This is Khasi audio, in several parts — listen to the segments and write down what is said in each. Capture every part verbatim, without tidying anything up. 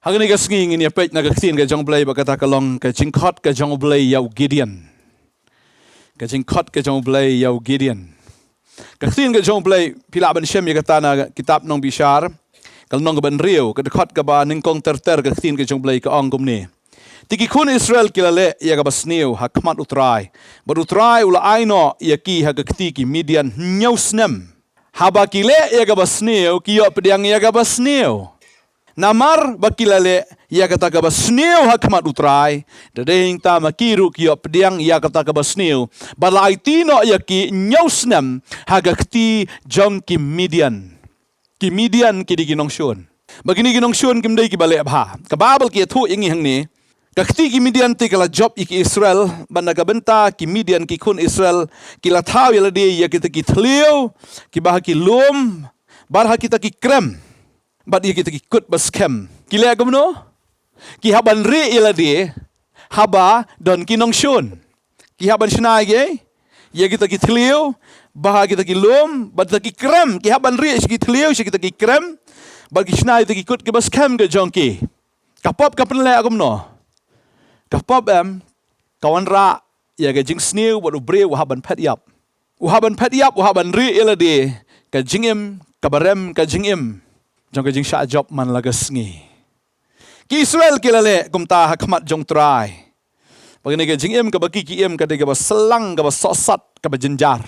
Ha kane ka sngi ngin ïa peit na ka ktien ka jong U Blei, bad kata ka long ka jingkhot ka jong U Blei ïa u Gideon. Ka jingkhot ka jong U Blei ïa u Gideon. Ka ktien ka jong U Blei, phi lah ban shem ïa kata na kitab Nongbishar, ka lynnong kaba hynriew, ka dkhot kaba nyngkong ter ter, ka ktien ka jong U Blei ka ong kumne: Te ki khun Israel ki la leh ïa kaba sniew ha khmat U Trai, bad U Trai u la ai noh ïa ki ha ka kti ki Midian hynñiew snem. Haba ki leh ïa kaba sniew, ki ïoh pdiang ïa kaba sniew. Namar ba ki la leh ïa kata kaba sniew ha khmat U Trai, da dei hangta ma ki ruh ki ïoh pdiang ïa kata kaba sniew, bad la aiti noh ïa ki hynñiew snem ha ka kti jong ki Midian. Ki Midian ki dei ki nongshun. Bad kine ki nongshun kim dei kiba leh bha. Ka Baibl ka ïathuh ïa ngi hangne, ka kti ki Midian te ka la jop ïa ki Israel, bad na ka bynta ki Midian, ki khun Israel ki la thaw ïa lade ïa kita ki thliew kiba ha ki lum, bad ha kita ki krem, bad ïa kita ki kut ba skhem. Ki leh kumno? Ki hap ban rieh ïa lade haba don ki nongshun. Ki hap ban shna ïa ki, ïa kita ki thliew ba ha kita ki lum, bad kita ki krem. Ki hap ban rieh sha ki thliew, sha kita ki krem, bad ki shna ïa kita ki kut kiba skhem ka jong ki. Ka pop ka pynleh kumno? Ka pop em, ka wanrah ïa ka jingsniew bad u briew u hap ban phet ïap. U hap ban phet ïap, u hap ban rieh ïa lade ka jingim kaba rem, ka jingim jong ka jingshah jop man la ka sngi. Ki Israel ki la leh kumta ha khmat jong U Trai. Bad kane ka jingim kaba ki ki im ka dei kaba slang, kaba sohsat, kaba jynjar.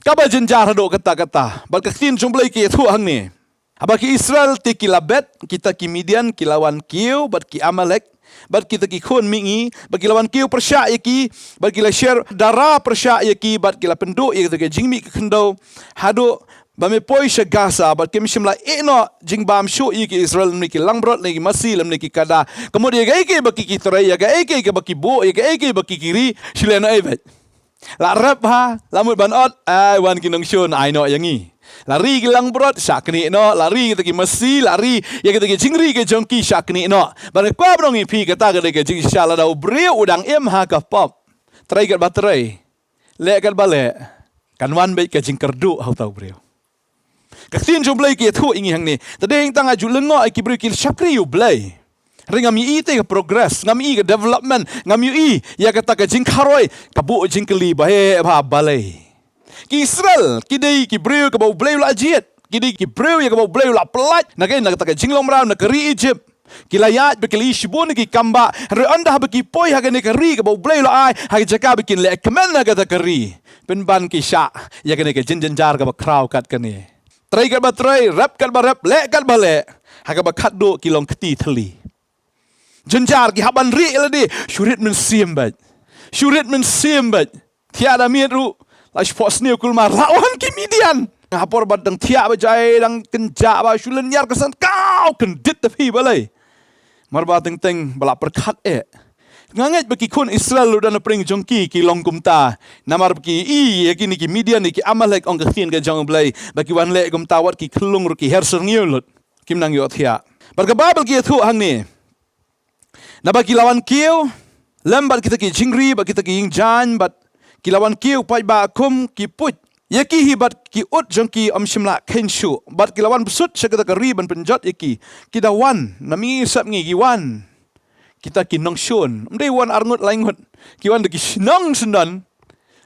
Kaba jynjar haduh katta katta. Bad ka ktien jong U Blei ka ïathuh hangne: Haba ki Israel te ki la bet, kita ki Midian ki la wan kiew, bad ki Amalek, bad kita ki khun mihngi, bad ki la wan kiew pyrshah ïa ki, bad ki la sher dara pyrshah ïa ki, bad ki la pynduh ïa kita ki jingmih ki khyndew, haduh ba me poi sha Gaza, bad kim shym la ïeh noh jingbam shuh ïa ki Israel, lymne ki langbrot, lymne ki masi, lymne ki kada. Ka mut ïa kaei kaei ba ki ki trei, ïa kaei kaei ba ki buh, ïa kaei kaei ba ki ki ri, shu leh noh ei beit. La rep ha, la mut ban ot, ai wan ki nongshun, ai noh ïa ngi. La ri ki langbrot, shah knieh noh, la ri kita ki masi, la ri ïa kita ki jingri ka jong ki, shah knieh noh. Bad nga kwah ban ong ïa phi, kata ka dei ka jingshisha lada u briew u dang im ha ka pop. Trei katba trei, leh katba leh, kan wan beit ka jingkyrduh ha uta u briew. Ka ktien jong U Blei ka ïathuh ïa ngi hangne. Te dei hangta nga ju lyngngoh ïa ki briew ki shakri U Blei. Hynrei ngam ïohi te ka progress, ngam ïohi ka development, ngam ïohi ïa kata ka jingkharoi, ka buh jingkylli ba heh bha balei. Ki Israel ki dei ki briew kaba U Blei u la jied. Ki dei ki briew ïa kaba U Blei u la pyllait na ka, na kata ka jinglong mraw na ka ri Egypt. Ki la ïaid bad ki la ïoh shibun ki kam bah. Hynrei ynda haba ki poi ha kane ka ri kaba U Blei u la ai, ha ka jaka ba kin leh kmen ha kata ka ri, pynban ki shah ïa kane ka jingjynjar kaba khraw kat kane. Trei katba trei, rep katba rep, leh katba leh, ha kaba khatduh ki long kti thylli. Jynjar, ki hap ban rieh ïa lade, shu rit mynsiem beit. Shu rit mynsiem beit. Thiah da miet ruh, la shu phohsniew kulmar, la wan ki Midian. Ha por ba dang thiah ba jai, dang kynjah ba, shu lynñiar kynsan, kaw kyndit da phi balei. Namar ba teng teng ba la pyrkhat eh. Nga ngeit ba ki khun Israel ruh da na pdeng jong ki ki long kumta. Namar ba ki ïohi ïa kine ki Midian, ïa ki Amalek, ong ka ktien ka jong U Blei, ba ki wan leh kumta, wat ki khyllung ruh ki her syrngiew lut. Kim nang ïohthiah. Bad ka Baibl ka ïathuh hangne, naba ki la wan kiew lem bad kita ki jingri bad kita ki ïingjaiñ, bad ki la wan kiew paidbah kum ki puit ïa ki hi, bad ki ut jong ki ym shym la kheiñ shuh. Bad ki la wan bsut sha kata ka ri ban pynjot ïa ki. Ki da wan, na mihngi sep ngi ki wan. Kita ki nongshun, ym dei wan arngut laingut. Ki wan da ki shnong syndon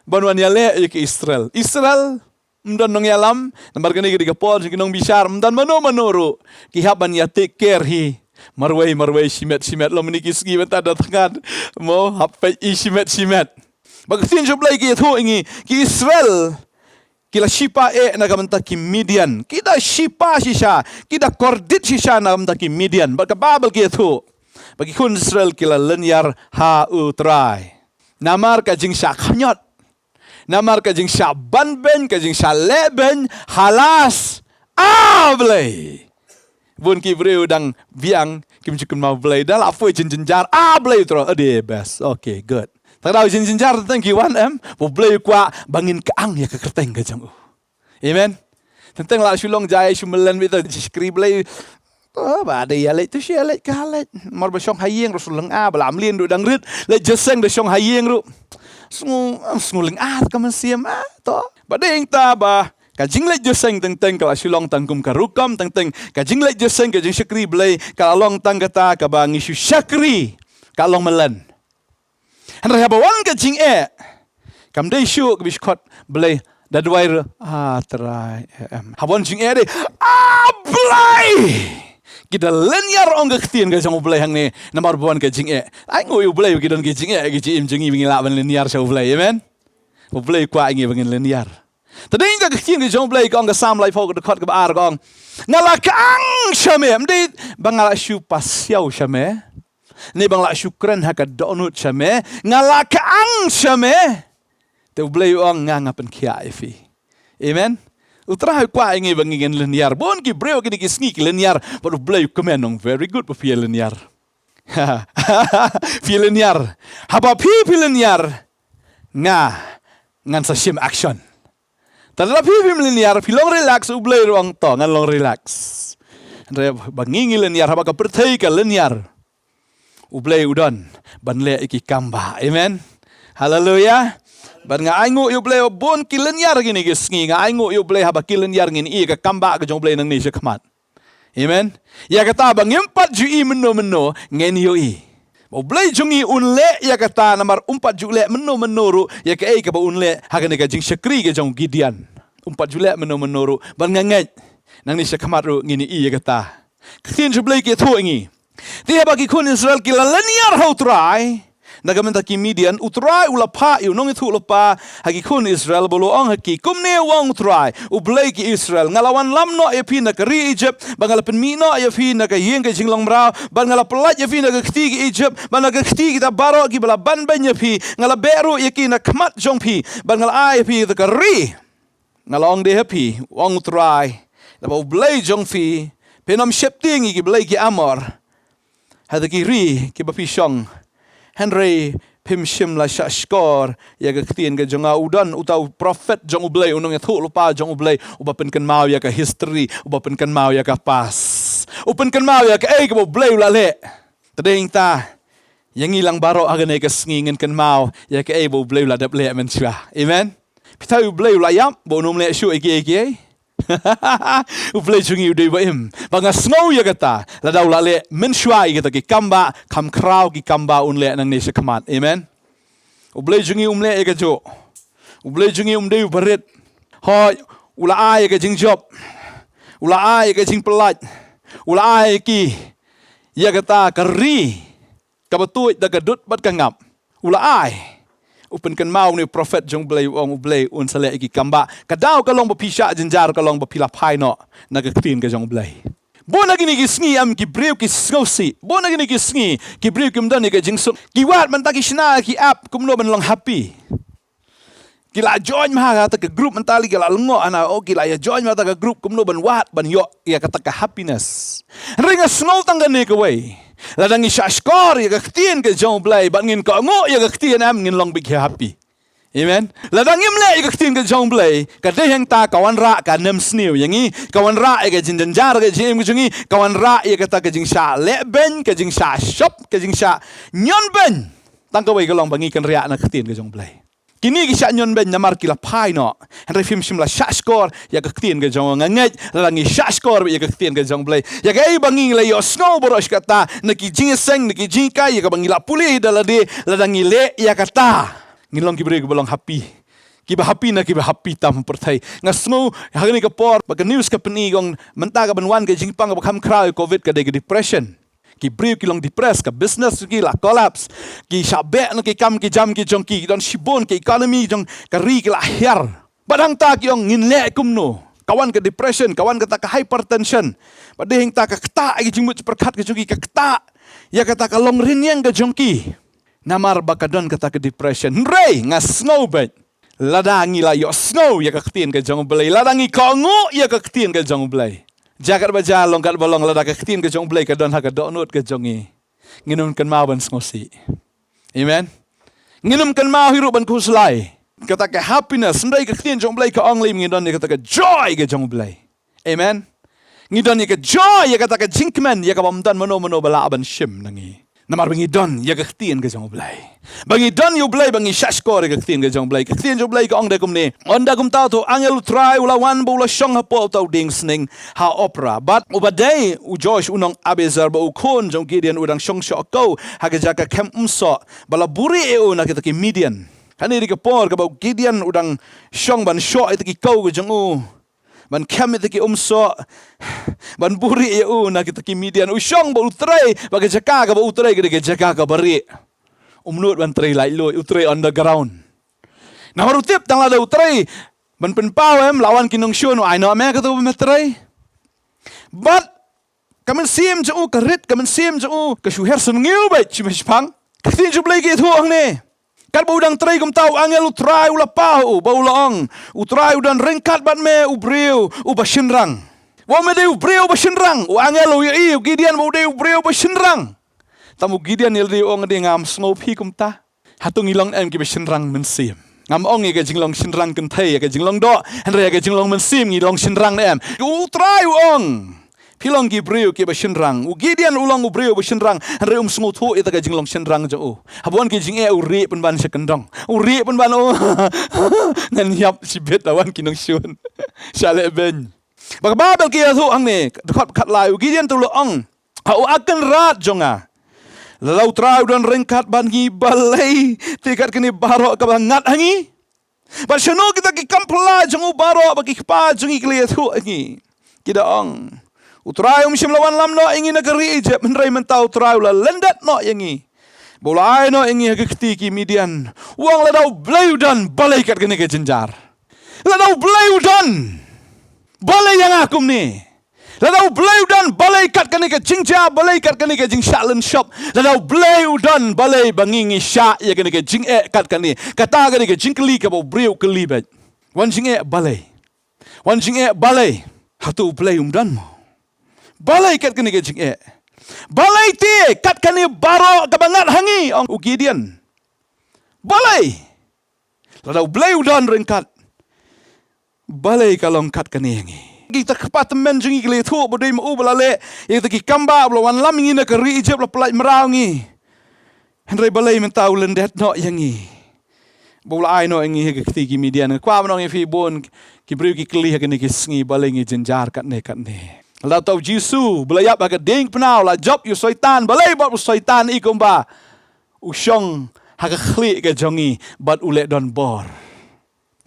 ban wan ïaleh ïa ki Israel. Israel ym don nongïalam, namar kane ka dei ka por jong ki nongbishar, ym don mano mano ruh. Ki hap ban ïa take care hi marwei marwei, shimet shimet, lymne ki sngi mynta da thngan, mo, hap peit i shimet shimet. Bad ka ktien jong U Blei ka ïathuh ïa ngi, ki Israel ki la shipa eh na ka bynta ki Midian. Ki da shipa shisha, ki da kordit shisha na ka bynta ki Midian. Bad ka Baibl ka ïathuh ba ki khun Israel ki la lynñiar ha U Trai. Namar ka jingshah khñiot, namar ka jingshah banbeiñ, ka jingshah lehbeiñ, halas, a Blei. Bun ki briew dang biang, kim ju kynmaw Blei, da la poi jynjar, a Blei, U Trai, ade best. Okay, good. Te ka dei jynjar teng ki wan em, ba U Blei u kwah ba ngin kyang ïa ka kyrteng ka jong u. Amen. Teng teng la shu long jai, shu mlien beit, to shakri Blei. To ba dei ïaleit, to shu ïaleit ka leit. Mar ba shong ha ïing ruh shu lyngngoh, ba la mlien ruh dang rit. Leit jingïaseng da shong ha ïing ruh. Sngew, sngew lyngngoh ka mynsiem, ah, to. Ba dei hangta ba Ka jingleit jingïaseng teng teng ka la shu long tang kum ka rukom teng teng. Ka jingleit jingïaseng, ka jingshakri Blei ka la long tang kata kaba ngi shu shakri ka long malen. Hynrei haba wan ka jingeh, kam dei shuh ka bishkot Blei da duwai ruh, ah, Trai, eh, em. Haba wan jingeh dei, ah, Blei! Ki da lynñiar, ong ka ktien ka jong U Blei hangne, namar ba wan ka jingeh. Ai nguh ïa U Blei ba ki don ki jingeh, ki jingim jong ngi ba ngi lah ban lynñiar sha U Blei. Amen. U Blei u kwah ïa ngi ba ngin lynñiar. Te dei ka ktien ka jong U Blei ka ong, ka Salm laiphew ka dkhot kaba ar ka ong, nga la kyang sha me, ym dei ba nga la shu pasiaw sha me, ne ba nga la shu kren ha ka dohnud sha me, nga la kyang sha me. Te U Blei u ong, nga, nga pynkhiah ïa phi. Amen. U Trai u kwah ïa ngi ba ngin lynñiar. Bun ki briew kine ki sngi ki lynñiar, bad U Blei u kmen, ong, very good ba phi ïa lynñiar. Phi lynñiar. Haba phi, phi lynñiar, nga, ngan sa shim action. Te lada phi, phim lynñiar, phi long relax, U Blei ruh u ong, to, ngan long relax. Hynrei ba ngi, ngi lynñiar, haba ka pyrthei ka lynñiar, U Blei u don ban leh ïa ki kam bah. Amen. Haleluya. Bad nga ai nguh ïa U Blei ba bun ki lynñiar kine ki sngi. Nga ai nguh ïa U Blei haba ki lynñiar, ngin ïohi ïa ka kam bah ka jong U Blei nangne shakhmat. Amen. Ïa kata ba ngim pat ju ïohi mynno mynno, ngin ïohi ba U Blei jong ngi un leh ïa kata, namar um pat ju leh mynno mynno ruh ïa kaei kaba un leh ha kane ka jingshakri ka jong u Gideon. Um pat ju leh mynno mynno ruh. Bad nga ngeit nangne shakhmat ruh ngin ïohi ïa kata. Ka ktien jong U Blei ka ïathuh ïa ngi. Te haba ki khun Israel ki la lynñiar ha U Trai na ka bynta ki Midian, U Trai u la phah ïa u nongïathuhlypa ha ki khun Israel, bad u la ong ha ki, kumne u ong U Trai, U Blei ki Israel, nga la wanlam noh ïa phi na ka ri Egypt, bad nga la pynmih noh ïa phi na ka ïing ka jinglong mraw, bad nga la pyllait ïa phi na ka kti ki Egypt, bad na ka kti kita baroh kiba la banbeiñ ïa phi, nga la beh ruh ïa ki na khmat jong phi, bad nga la ai ïa phi ïa ka ri. Nga la ong de ha phi, u ong U Trai, lada U Blei jong phi, phin ym sheptieng ïa ki blei ki Amor ha ki ri kiba phi shong. Hynrei phim shym la shahshkor ïa ka ktien ka jong nga. U don uta u prophet jong U Blei, u nongïathuhlypa jong U Blei, uba pynkynmaw ïa ka history, uba pynkynmaw ïa ka past, u pynkynmaw ïa kaei kaba U Blei u la leh. Te dei hangta, ïa ngi lang baroh ha kane ka sngi ngin kynmaw ïa kaei ba U Blei u la dep leh mynshuwa. Amen. Phi tharai U Blei u la ïap ba un ym leh shuh ïa kiei kiei? U Blei jong ngi u dei uba im. Bad nga sngew ïa kata, lada u la leh mynshuwa ïa kita ki kam bah, kham khraw ki kam bah un leh nangne shakhmat. Amen. U Blei jong ngi um leh ïa kajuh. U Blei jong ngi um dei uba rit. Hooid, u la ai ïa ka jingjop, u la ai ïa ka jingpyllait, u la ai ïa ki, ïa kata ka ri kaba tuid da ka dud bad ka ngap. U la ai. U pynkynmaw une u prophet jong U Blei, u ong U Blei un sa leh ïa ki kam bah. Ka daw ka long ba phi shah jynjar, ka long ba phi la phai noh na ka ktien ka jong U Blei. Bun na kine ki sngi em ki briew ki sngewsih. Bun na kine ki sngi ki briew kim don ïa ka jingsuk. Ki wad mynta ki shna ki app kumno ban long happy. Ki la join ma ha kata ka group mynta, ki la lyngngoh hana, oh, ki la ïa join ma kata ka group kumno ban wad ban ïoh ïa kata ka happiness. Hynrei nga sngew tang kane kawei. Lada ngi shahshkor ïa ka ktien ka jong U Blei bad ngin kohnguh ïa ka ktien, em, ngin long beit happy. Amen. Lada ngim leh ïa ka ktien ka jong U Blei, ka dei hangta ka wanrah ka nemsniew ïa ngi, ka wanrah ïa ka jingjynjar ka jingim ka jong ngi, ka wanrah ïa kata ka jingshah lehbeiñ, ka jingshah shop, ka jingshah ñion beiñ. Tang kawei ka long ba ngi kynriah na ka ktien ka jong U Blei. Kine ki shah ñion beiñ namar ki la phai noh. Hynrei phim shym la shahshkor ïa ka ktien ka jong U Blei. Nga ngeit lada ngi shahshkor ïa ka ktien ka jong U Blei, ïa kaei ba ngi la ïohsngew baroh shi katta na ki jingïaseng, na ki jinghikai, ïa kaba ngi la pule da lade, lada ngi leh ïa kata, ngin long ki briew kiba long happy. Kiba happy na kiba happy tam pyrthei. Nga sngew ha kane ka por ba ka news ka pyni, ka ong mynta kaban wan ka jingpang kaba kham khraw ïa covid ka dei ka depression. Ki briew ki long depressed, ka business ki la collapse. Ki shah beh na ki kam ki jam ki jong ki, ki don shibun, ka economy jong ka ri ka la hiar. Bad hangta ki ong ngin leh kumno? Ka wan ka depression, ka wan kata ka hypertension. Bad dei hangta ka ktah ïa ka jingmut jingpyrkhat ka jong ki, ka ktah ïa kata ka long rynïeng ka jong ki. Namar ba ka don kata ka depression. Hynrei nga sngew beit, lada ngi la ïohsngew ïa ka ktien ka jong U Blei, lada ngi kohnguh ïa ka ktien ka jong U Blei, jia katba jia, long katba long, lada ka ktien ka jong U Blei ka don ha ka dohnud ka jong ngi, ngin ym kynmaw ban sngewsih. Amen. Ngin ym kynmaw hi ruh ban khuslai. Kata ka happiness, hynrei ka ktien jong U Blei ka ong lei, ngin don ïa kata ka joy ka jong U Blei. Amen. Ngi don ïa ka joy, ïa kata ka jingkmen ïa kaba ym don mano mano ba lah ban shim na ngi. Namar ba ngi don ïa ka ktien ka jong U Blei. Ba ngi don ïa U Blei, ba ngi shahshkor ïa ka ktien ka jong U Blei. Ka ktien jong U Blei ka ong da kumne. Ynda kumta uta u angel U Trai u la wan bad u la shong hapoh uta u dieng sning ha Ophrah. Bad uba dei u Joash u nong Abiezer bad u khun jong u Gideon u dang shong shoh kew ha ka jaka kem umsoh. Bad la buhrieh ïa u na kita ki Midian. Kane dei ka por kaba u Gideon u dang shong ban shoh ïa kita ki kew ka jong u. Ban kem ïa kita ki umsoh. Ban buhrieh ïa u na kita ki Midian. U shong bad U Trai bad ka jaka kaba U Trai ka dei ka jaka kaba rieh. Um nud ban trei laitluid, u trei on the ground. Namar u tip tang lada u trei ban pynpaw, em, la wan ki nongshun, u ai noh me kato ba me trei. Bad ka mynsiem jong u ka rit, ka mynsiem jong u ka shu her syngiew beit shi bashphang. Ka ktien jong U Blei ka ïathuh hangne. Katba u dang trei kumta u angel U Trai u la pah ha u bad u la ong, U Trai u don ryngkat bad me, u briew uba shynrang. Wat me dei u briew uba shynrang, u angel u ïohi ïa u Gideon ba u dei u briew uba shynrang. Tang u Gideon ïa lade u ong, dei ngam sngew phi kumta. Hato ngi long ne em kiba shynrang mynsiem? Ngam ong ïa ka jinglong shynrang kynthei, ïa ka jinglong doh, hynrei ïa ka jinglong mynsiem ngi long shynrang ne em? U Trai u ong, phi long ki briew kiba shynrang. U Gideon u long u briew uba shynrang, hynrei um sngewthuh ïa kata ka jinglong shynrang jong u. Haba wan ki jingeh u rieh pynban sha kyndong. U rieh pynban, oh, ngan ïap shibit la wan ki nongshun. Sha leh beiñ. Bad ka Baibl ka ïathuh hangne, dkhot khatlai, u Gideon te u la ong ha u, A Kynrad jong nga, lada U Trai u don ryngkat bad ngi, balei te kat kane baroh kaba ngat ha ngi? Bad shano kita ki kam phylla jong u baroh ba ki kpa jong ngi ki la ïathuh ha ngi? Ki da ong, U Trai um shym la wanlam noh ïa ngi na ka ri Ijipt, hynrei mynta U Trai u la lyndet noh ïa ngi bad u la ai noh ïa ngi ha ka kti ki Midian. U ong, lada U Blei u don, balei kat kane ka jynjar? Lada U Blei u don, balei ïa nga kumne? Lada U Blei u don, balei kat kane ka jingjia, balei kat kane ka jingshah lynshop? Lada U Blei u don, balei ba ngi ngi shah ïa kane ka jingeh kat kane? Kata ka dei ka jingkylli kaba u briew u kylli beit. Wan jingeh balei? Wan jingeh balei? Hato U Blei um don mo? Balei kat kane ka jingeh? Balei te kat kane baroh kaba ngat ha ngi, ong u Gideon. Balei? Lada U Blei u don ryngkat, balei ka long kat kane ïa ngi? Kita ki kpa tymmen jong ngi ki la ïathuh ba dei ma u ba la leh ïa kita ki kam ba, ba la wanlam ïa ngi na ka ri Ijipt, la pyllait mraw ngi. Hynrei balei mynta u lyndet noh ïa ngi bad u la ai noh ïa ngi ha ka kti ki Midian? Nga kwah ban ong ïa phi, bun ki briew ki kylli ha kine ki sngi, balei ngi jynjar katne katne. Lada uta u Jisu ba la ïap ha ka diengphna u la jop ïa u Soitan, balei bad u Soitan i kumba u shong ha ka khlieh ka jong ngi bad u leh don bor?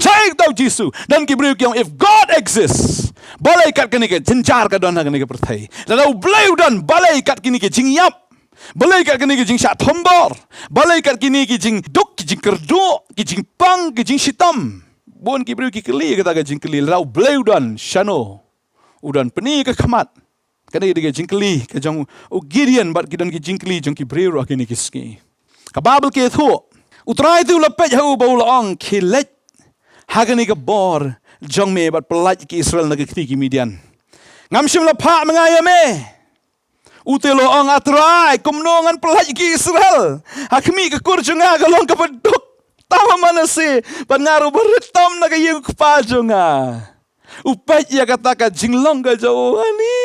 Shaei uta u Jisu? Don ki briew ki ong, if God exists, balei kat kane ka jynjar ka don ha kane ka pyrthei? Lada U Blei u don, balei kat kine ki jingïap? Balei kat kine ki jingshah thombor? Balei kat kine ki jingduk, ki jingkyrduh, ki jingpang, ki jingshitom? Bun ki briew ki kylli kata ka jingkylli. Lada U Blei u don, shano u don? Pyni ka khmat. Kane ka dei ka jingkylli ka jong u Gideon bad ki don ki jingkylli jong ki briew ruh ha kine ki sngi. Ka Baibl ka ïathuh, U Trai te u la peit ha u bad u la ong, khie leit ha kane ka bor jong me bad pyllait ki Israel na ka kti ki Midian. Ngam shym la phah ma nga ïa me. U te u la ong, A Trai, kumno ngan pyllait ki Israel? Ha khmih, ka kur jong nga ka long kaba duk tam ha Manasseh, bad nga ruh ba rit tam na ka ïing u kpa jong nga. U peit ïa kata ka jinglong ka jong u, ani,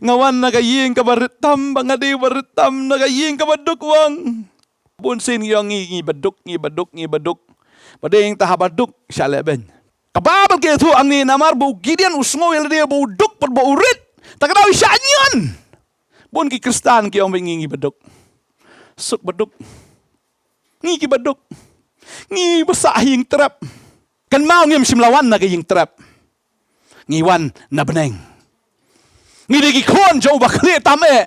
nga wan na ka ïing kaba rit tam, ba nga dei ba rit tam na ka ïing kaba duk, u ong. Bun sien ngi ong ngi, ngi baduk, ngi baduk, ngi baduk. Ba dei ngi ta ha baduk, shah leh beiñ. Ka Baibl ka ïathuh hangne, namar ba u Gideon u sngew ïa lade ba u duk bad ba u rit, ta ka daw i shah ñion. Bun ki Khristan ki ong ba ngi, ngi baduk. Suk baduk. Ngi ki baduk. Ngi ba sah ha ïing trep. Kynmaw, ngim shym la wan na ka ïing trep. Ngi wan na bneng. Ngi dei ki khun jong uba khlieh tam eh.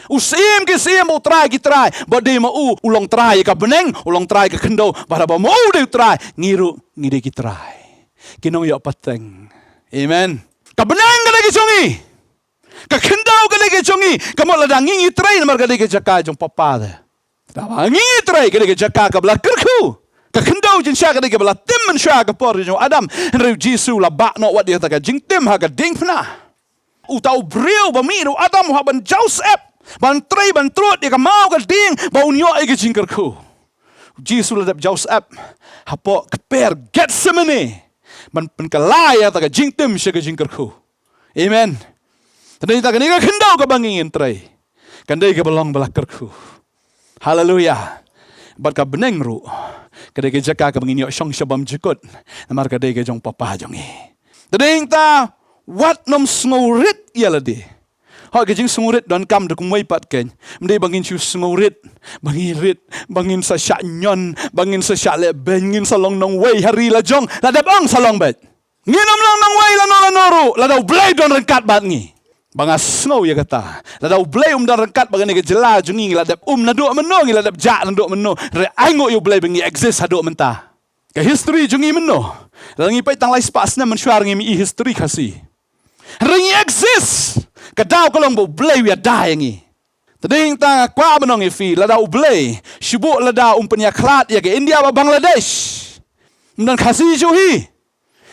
U Syiem ki syiem, U Trai ki trai. Ba dei ma u, u long Trai ka bneng, u long Trai ka khyndew. Bad haba ma u dei U Trai, ngi ruh ngi dei ki trai, ki nongïoh pateng. Amen. Ka bneng ka dei ka jong ngi. Ka khyndew ka dei ka jong ngi. Ka mut lada ngi, ngi trei namar ka dei ka jaka jong Papa te. Te haba ngi trei, ka dei ka jaka kaba la kyrkhu. Ka khyndew jingshisha ka dei kaba la tim mynshuwa ka por jong u Adam. Hynrei u Jisu u la bah noh wat ïa kata ka jingtim ha ka diengphna. Uta u briew ba mih na u Adam u hap ban jaw syep, ban trei, ban trud ïa ka maw ka dieng ba un ïoh ïa ka jingkyrkhu. U Jisu u la dep jaw syep hapoh kper Gethsemane ban pynkylla ïa kata ka jingtim sha ka jingkyrkhu. Amen. Te dei ïa kata, kane ka khyndew kaba ngi ngin trei. Kan dei kaba long ba la kyrkhu. Haleluya. Bad ka bneng ruh ka dei ka jaka kaba ngin ïoh shong sha bymjukut, namar ka dei ka jong Papa jong ngi. Te dei ta, wat nym sngewrit ïa lade. Hooid, ka jingsngewrit donkam da kumwei pat keiñ. Ym dei ba ngin shu sngewrit, ba ngin rit, ba ngin sa shah ñion, ba ngin sa shah leh beiñ, ngin sa long nongwei ha ri la jong, la dep ong sa long beit. Ngin ym long nongwei lano lano ruh lada U Blei u don ryngkat bad ngi. Ba nga sngew ïa kata. Lada U Blei um don ryngkat bad kane ka jylla jong ngi, ngi la dep um naduh mynno, ngi la dep jah naduh mynno. Hynrei ainguh ïa U Blei ba ngi exist haduh mynta. Ka history jong ngi mynno? Lada ngi peit tang lai spah snem mynshuwa ngim i history Khasi. Hynrei ngi exist. Ka daw ka long ba U Blei u ïada ïa ngi. Te dei ta nga kwah ban ong ïa phi, lada U Blei, shu buh lada um pynïakhlad ïa ka India bad Bangladesh, um don Khasi shuh hi.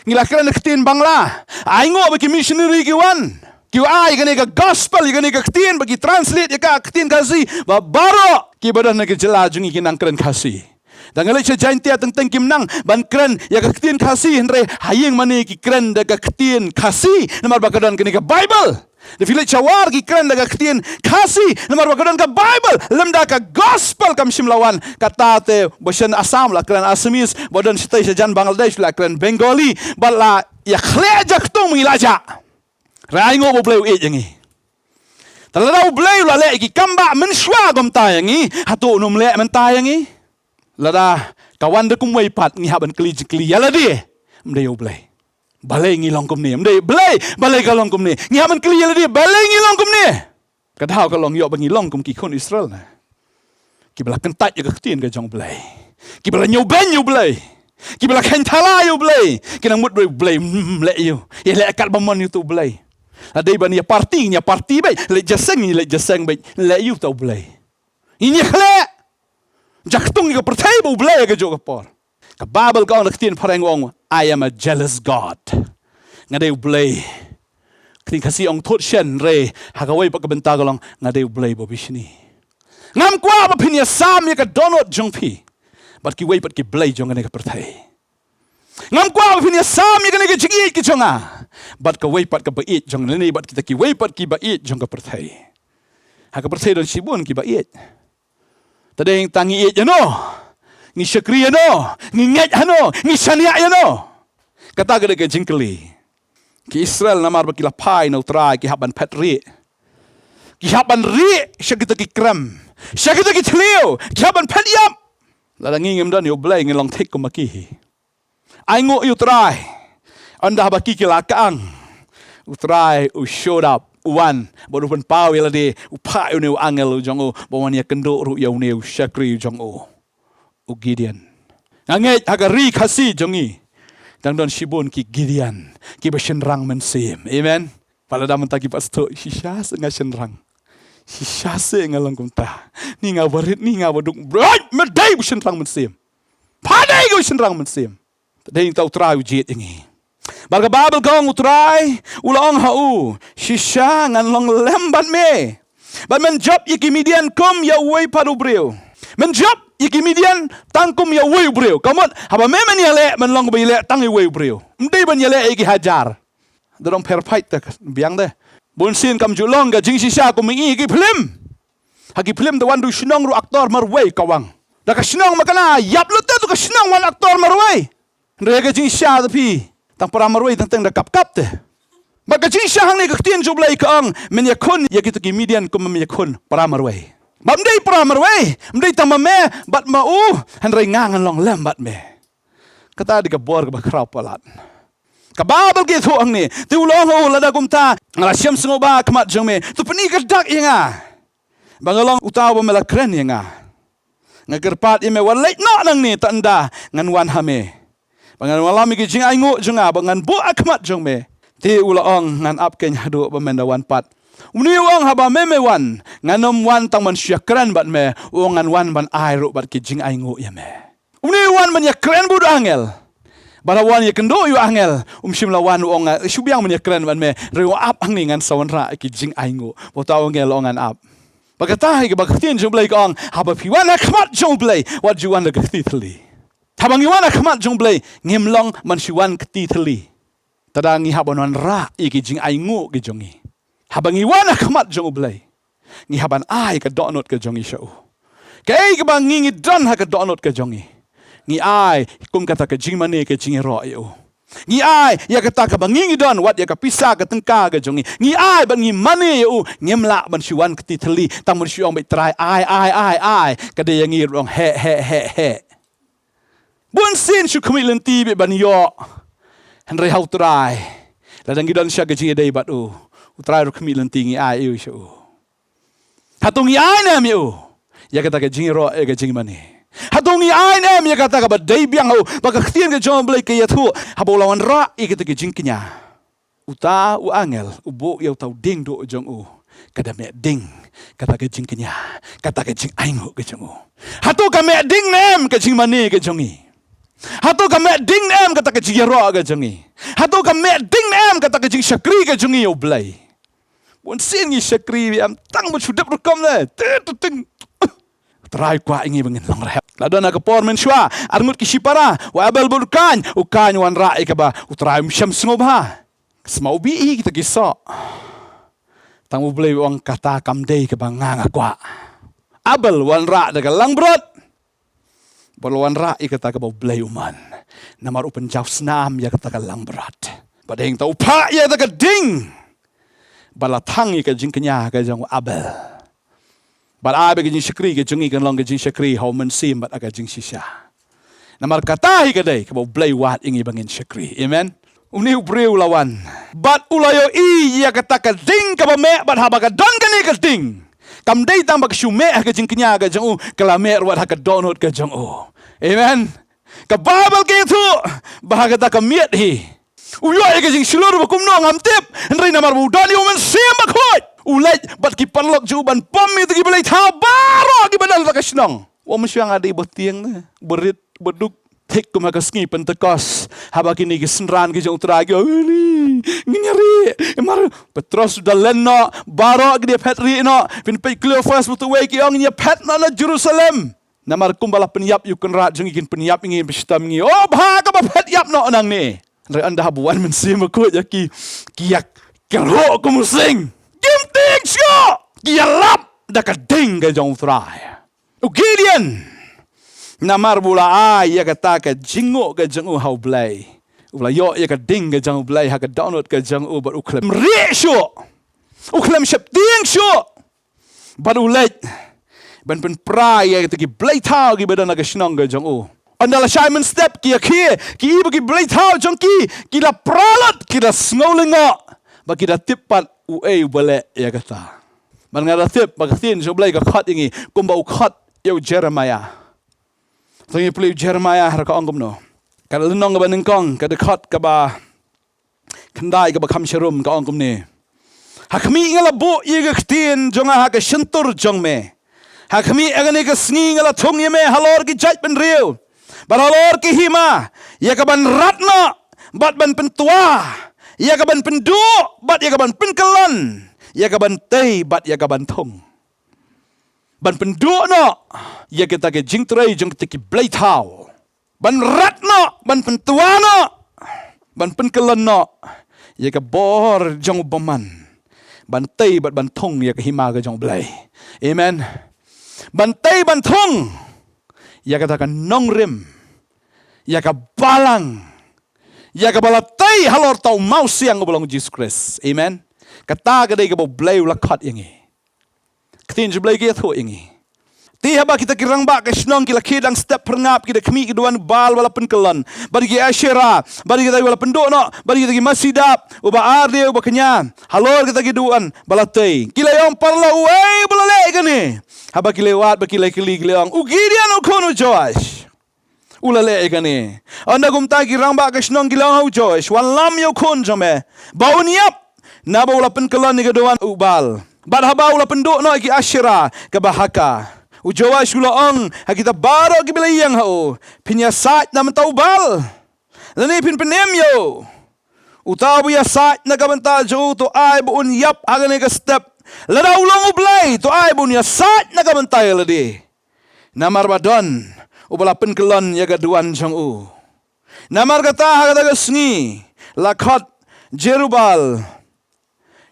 Ngi la kren da ka ktien Bangla. Ainguh ba ki missionary ki wan, ki ai kane ka gospel, ïa kane ka ktien, ba ki translate ïa ka ktien Khasi, ba baroh kiba don ha ka jylla jong ngi ki nang kren Khasi. Da nga leit sha Jaintia teng teng kim nang ban kren ïa ka ktien Khasi, hynrei ha ïing mane ki kren da ka ktien Khasi, namar ba ka don kane ka Bible. Da phi leit sha War ki kren da ka ktien Khasi, namar ba ka don ka Bible. Lymda ka gospel kam shym la wan. Kata te ba shen Assam la kren Assamese, ba don shatei shajan Bangladesh la kren Bengali, bad la ïakhleh jaktung ngi la jah. Hynrei ainguh ba U Blei u ïeit ïa ngi. Te lada U Blei u la leh ïa ki kam ba mynshuwa kumta ïa ngi, hato un ym leh mynta ïa ngi? Lada ka wan da kumwei pat, ngi hap ban kylli jingkylli ïa lade, ym dei ïa U Blei. Balei ngi long kumne? Ym dei Blei, balei ka long kumne? Ngi hap ban kylli ïa lade, balei ngi long kumne? Ka daw ka long ïoh ba ngi long kum ki khun Israel na, kiba la kyntait ïa ka ktien ka jong U Blei, kiba la ñiewbeiñ ïa U Blei, kiba la kheiñ thala ïa U Blei, ki nang mut ba U Blei, mm, leh ïa u, ïaleh katba mon ïa uto U Blei. La dei ban ïa party, ïa party beit, leit jingïaseng, leit jingïaseng beit, leh ïa uto U Blei. Ngin ïakhleh jaktung ïa ka pyrthei bad U Blei ha kajuh ka por. Ka Baibl ka ong, da ka ktien phareng u ong, "I am a jealous God." Nga dei U Blei. Ka ktien Khasi ong thut shen, hynrei ha kawei pat ka bynta ka long, nga dei U Blei ba bishni. Ngam kwah ba phin ïasam ïa ka dohnud jong phi bad kiwei pat ki blei jong kane ka pyrthei. Ngam kwah ba phin ïasam ïa kane ka jingïeit ka jong nga bad kawei pat kaba ïeit jong lane bad kita kiwei pat kiba ïeit jong ka pyrthei. Ha ka pyrthei don shibun kiba ïeit. Te dei tang ngi ïeit ïano, ngi shakri ïano, ngi ngeit hano, ngi shaniah ïano? Kata ka dei ka jingkylli. Ki Israel namar ba ki la phai na U Trai ki hap ban phet rieh. Ki hap ban rieh sha kita ki krem, sha kita ki thliew, ki hap ban phet ïap. Lada ngi ngim don ïa U Blei ngin long thik kum ma ki hi. Ainguh ïa U Trai. Ynda ba ki ki la kang, U Trai u showed up, u wan, bad u pynpaw ïa lade, u phah ïa une u angel u jong u ban wan ïakynduh ruh ïa une u shakri u jong u, u Gideon. Nga ngeit ha ka ri Khasi jong ngi dang don shibun ki Gideon kiba shynrang mynsiem. Amen. Pala da mynta ki pastor, shisha se nga shynrang, shisha se nga long kumta, ni nga barit, ni nga baduk, bro, me dei ba shynrang mynsiem. Pha dei ba shynrang mynsiem. Te dei ta U Trai u jied ïa ngi. Bad ka Baibl ka ong U Trai u la ong ha u, shisha ngan long lem bad me. Bad men jop ïa ki Midian kum ïa uwei pat u briew. Men jop ïa ki Midian tang kum ïa uwei u briew. Ka mut haba me men ïaleh, men long ba ïaleh tang ïa uwei u briew. Ym dei ban ïaleh ïa ki hajar. Da dang pher pait te biang de. Bun sien kam ju long ka jingshisha kum ngi ïa ki phlim. Ha ki phlim te wan da u shnong ruh aktor marwei ka wang. Da ka shnong ma ka na ïap lut te, da ka shnong wan aktor marwei. Hynrei ka jingshisha te phi, tang para marwei teng teng da kap kap te. Bad ka jingshisha hangne ka ktien jong U Blei ka ong, men ïakhun ïa kita ki Midian kum men ïakhun para marwei. Bad ym dei para marwei, ym dei tang ma me bad ma u, hynrei nga ngan long lem bad me. Kata dei ka bor kaba khraw palat. Ka Baibl ka ïathuh hangne, te u la ong ha u, lada kumta nga la shem sngewbha ha khmat jong me, to pyni ka dak ïa nga ba nga long uta uba me la kren ïa nga. Nga kyrpad ïa me, wat leit noh nangne, ta ynda ngan wan ha me, ba ngan wallam ïa ki jingainguh jong nga ba ngan buh ha khmat jong me. Te u la ong, ngan ap keiñ haduh ba men da wan pat. Une u ong, haba me me wan, ngan ym wan tang ban shu ïakren bad me, u ong ngan wan ban ai ruh bad ki jingainguh ïa me. Une u wan ban ïakren bad u angel. Bad haba wan ïakynduh ïa u angel, um shym la wan u ong, shu biang ban ïakren bad me, hynrei u ap hangne, ngan sa wanrah ïa ki jingainguh. Bad uta u angel u ong, ngan ap. Bad kata hi kaba ka ktien jong U Blei ka ong, haba phi wan ha khmat jong U Blei, wat ju wan da ka kti thylli. Haba ngi wan ha khmat jong U Blei, ngim long ban shu wan kti thylli. Te da ngi hap ban wanrah ïa ki jingainguh ki jong ngi. Haba ngi wan ha khmat jong U Blei, Ngi hap ban ai ka dohnud ka jong ngi sha u. Kaei kaba ngi ngi don ha ka dohnud ka jong ngi, ngi ai kum kata ka jingmane ka jingïaroh ïa u. Ngi ai ïa kata kaba ngi ngi don, wat ïa ka pisa ka tyngka ka jong ngi. Ngi ai bad ngi mane ïa u. Ngim lah ban shu wan kti thylli tang ban shu ong beit Trai ai ai ai ai. Ka dei ïa ngi ruh ong heh heh heh heh. Bun sien shu khmih lynti beit ban ïoh. Hynrei ha u Trai, lada ngi don sha ka jingïadei bad u, u Trai ruh khmih lynti ngi ai ïa u sha u. Hato ngi ai ne em ïa u ïa kata ka jingïaroh, ïa ka jingmane? Hato ngi ai ne em ïa kata kaba dei biang ha u? Ba ka ktien ka jong u Blei ka ïathuh, haba u la wanrah ïa kata ka jingkñia, uta u angel u buh ïa uta u dieng duh jong u. Ka da meh ding kata ka jingkñia, kata ka jingainguh ka jong u. Hato ka meh ding ne em ka jingmane ka jong ngi? Hato ka meh ding ne em kata ka jingïaroh ka jong ngi? Hato ka meh ding ne em kata ka jingshakri ka jong ngi ïa u Blei? Bun sien ngi shakri beit em tang ban shu dep rukom ne. Te te ting. Trai kwah ïa ngi ba ngin long rehep. La don ha ka por mynshuwa, arngut ki shipara, u Abel bad u Kain, u Kain wanrah ïa kaba u Trai um shym sngewbha. Sma u bih ïa kita ki soh. Tang u Blei u ong kata kam dei kaba nga nga kwah. Abel wanrah da ka langbrot. Bad u wanrah ïa kata kaba u Blei u mon. Namar u pynjaw snam ïa kata ka langbrot. Bad hangta u phah ïa kata ka ding. Bad la thang ïa ka jingkñia ka jong u Abel. Bad ai ba ka jingshakri ka jong ngi kan long ka jingshakri ha u mynsiem bad ha ka jingshisha. Namar kata hi ka dei kaba u Blei u wad ïa ngi ba ngin shakri. Amen. Une u briew u la wan bad u la ïohi ïa kata ka ding kaba meh, bad haba ka don kane ka ding, kam dei tang ba ka shu meh ha ka jingkñia ka jong u, ka la meh ruh wat ha ka dohnud ka jong u. Amen. Ka Baibl ka ïathuh ba ha kata ka miet hi u ïoh ïa ka jingshlur ba kumno ngam tip, hynrei namar ba u don ïa u Mynsiem Bakhuid, u leit bad ki paralok jong u ban pom ïa kita ki blei thaw baroh kiba don ha ka shnong. Wat mynshuwa nga dei ba tieng ne, ba rit, ba duk. Thik kum ha ka sngi Pentekost, haba kine ki synran ki jong u Trai ki ong, "Ngin ïa rieh." Namar Petros u da len noh, baroh ki da phet rieh noh. Phin peit Kleopas bad uwei ki ong, "Ngin ïa phet noh na Jerusalem." Namar kumba la pynïap ïa u Kynrad jong ngi, kin pynïap ïa ngi, kin pynshitom ïa ngi. Oh, bha kaba phet ïap noh nangne. Hynrei ynda haba wan Mynsiem Bakhuid ïa ki, ki ïa kyrhuh kum u sing. Kim tieng shuh. Ki ïalap da ka ding ka jong u Trai. U Gideon, namar ba u la ai ïa kata ka jingnguh ka jong u ha u Blei, u la ïoh ïa ka ding ka jong u Blei ha ka dohnud ka jong u, bad u khlem rieh shuh, u khlem sheptieng shuh. Bad u leit ban pynpra ïa kita ki blei thaw kiba don ha ka shnong ka jong u. Ynda la shai mynstep ki ïa khie, ki i ba ki blei thaw jong ki ki la pra lut, ki la sngew lyngngoh, ba ki da tip pat uei uba leh ïa kata. Bad nga da tip ba ka ktien jong u Blei ka khot ïa ngi kumba u khot ïa u Jeremiah. To ngin pule u Jeremiah ruh ka ong kumno. Ka lynnong kaba nyngkong, ka dkhot kaba khyndai kaba kham sharum, ka ong kumne: Ha khmih nga la buh ïa ka ktien jong nga ha ka shyntur jong me. Ha khmih ha kane ka sngi nga la thung ïa me halor ki jaitbynriew bad halor ki hima, ïa ka ban rat noh bad ban pyntwa, ïa ka ban pynduh bad ïa ka ban pynkyllon, ïa ka ban tei bad ïa ka ban thung. Ban pynduh noh ïa kita ki jingtrei jong kita ki blei thaw, ban rat noh, ban pyntwa noh, ban pynkyllon noh ïa ka bor jong u bymman, ban tei bad ban thung ïa ka hima ka jong u Blei. Amen. Ban tei ban thung ïa kata ka nongrim, ïa ka balang, ïa kaba la tei halor uta u mawsiang uba long u Jisu Khrist. Amen. Kata ka dei kaba u Blei u la khot ïa ngi. Ka ktien jong u Blei ka ïathuh ïa ngi. Te haba kita ki rangbah ka shnong ki la khie dang step phyrngap, ki da khmih ki duwan Baal ba la pynkyllon, bad ki Asherah, bad kita ki ba la pynduh noh, bad kita ki masi dap, uba ar dei uba kñia, halor kita ki duwan ba la tei, ki la ïa ong, paralok, uei ba la leh ïa kane? Haba ki la wad bad ki la kylli, ki la ong, u Gideon u khun u Joash u la leh ïa kane. Ynda kumta ki rangbah ka shnong ki la ong ha u Joash, wanlam ïa u khun jong me ba un ïap, naba u la pynkyllon ïa ka duwan u Baal, bad haba u la pynduh noh ïa ki Asherah kaba ha ka. U Joash u la ong ha kita baroh kiba la ïeng ha u, phin ïasaid na bynta u Baal, lane phin pynim ïa u? Uta uba ïasaid na ka bynta jong u, to ai ba un ïap ha kane ka step. Lada u long u blei, to ai ba un ïasaid na ka bynta ïa lade. Namar ba don uba la pynkyllon ïa ka duwan jong u. Namar kata ha kata ka sngi la khot Jerubaal,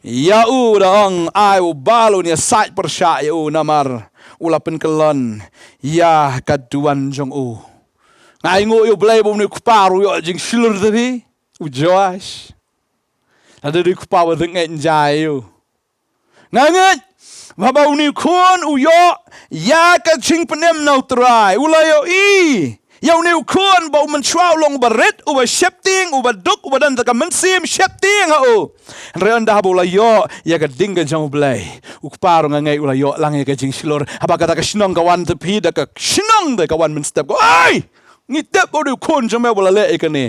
Ïa u da ong, ai u balang un ïasaid pyrshah ïa u namar u la pynkyllon ïa ka duwan jong u. Nga ainguh ïa U Blei ba une u kpa ruh u ïoh jingshlur da phi, u Joash. Lada dei u kpa ba dang ngeit ïa u. Nga ngeit ba haba une u khun u ïoh ïa ka jingpynim na U Trai, u la ïohi ïa une u khun ba u mynshuwa u long uba rit, uba sheptieng, uba duk, uba don da ka mynsiem sheptieng ha u. Hynrei ynda haba u la ïoh ïa ka ding ka jong U Blei, u kpa ruh nga ngeit u la ïoh lang ïa ka jingshlur. Haba kata ka shnong ka wan, te phi da ka shnong te ka wan mynstep, ko, ai! Ngi tip ba u dei u khun jong me ba la leh ïa kane.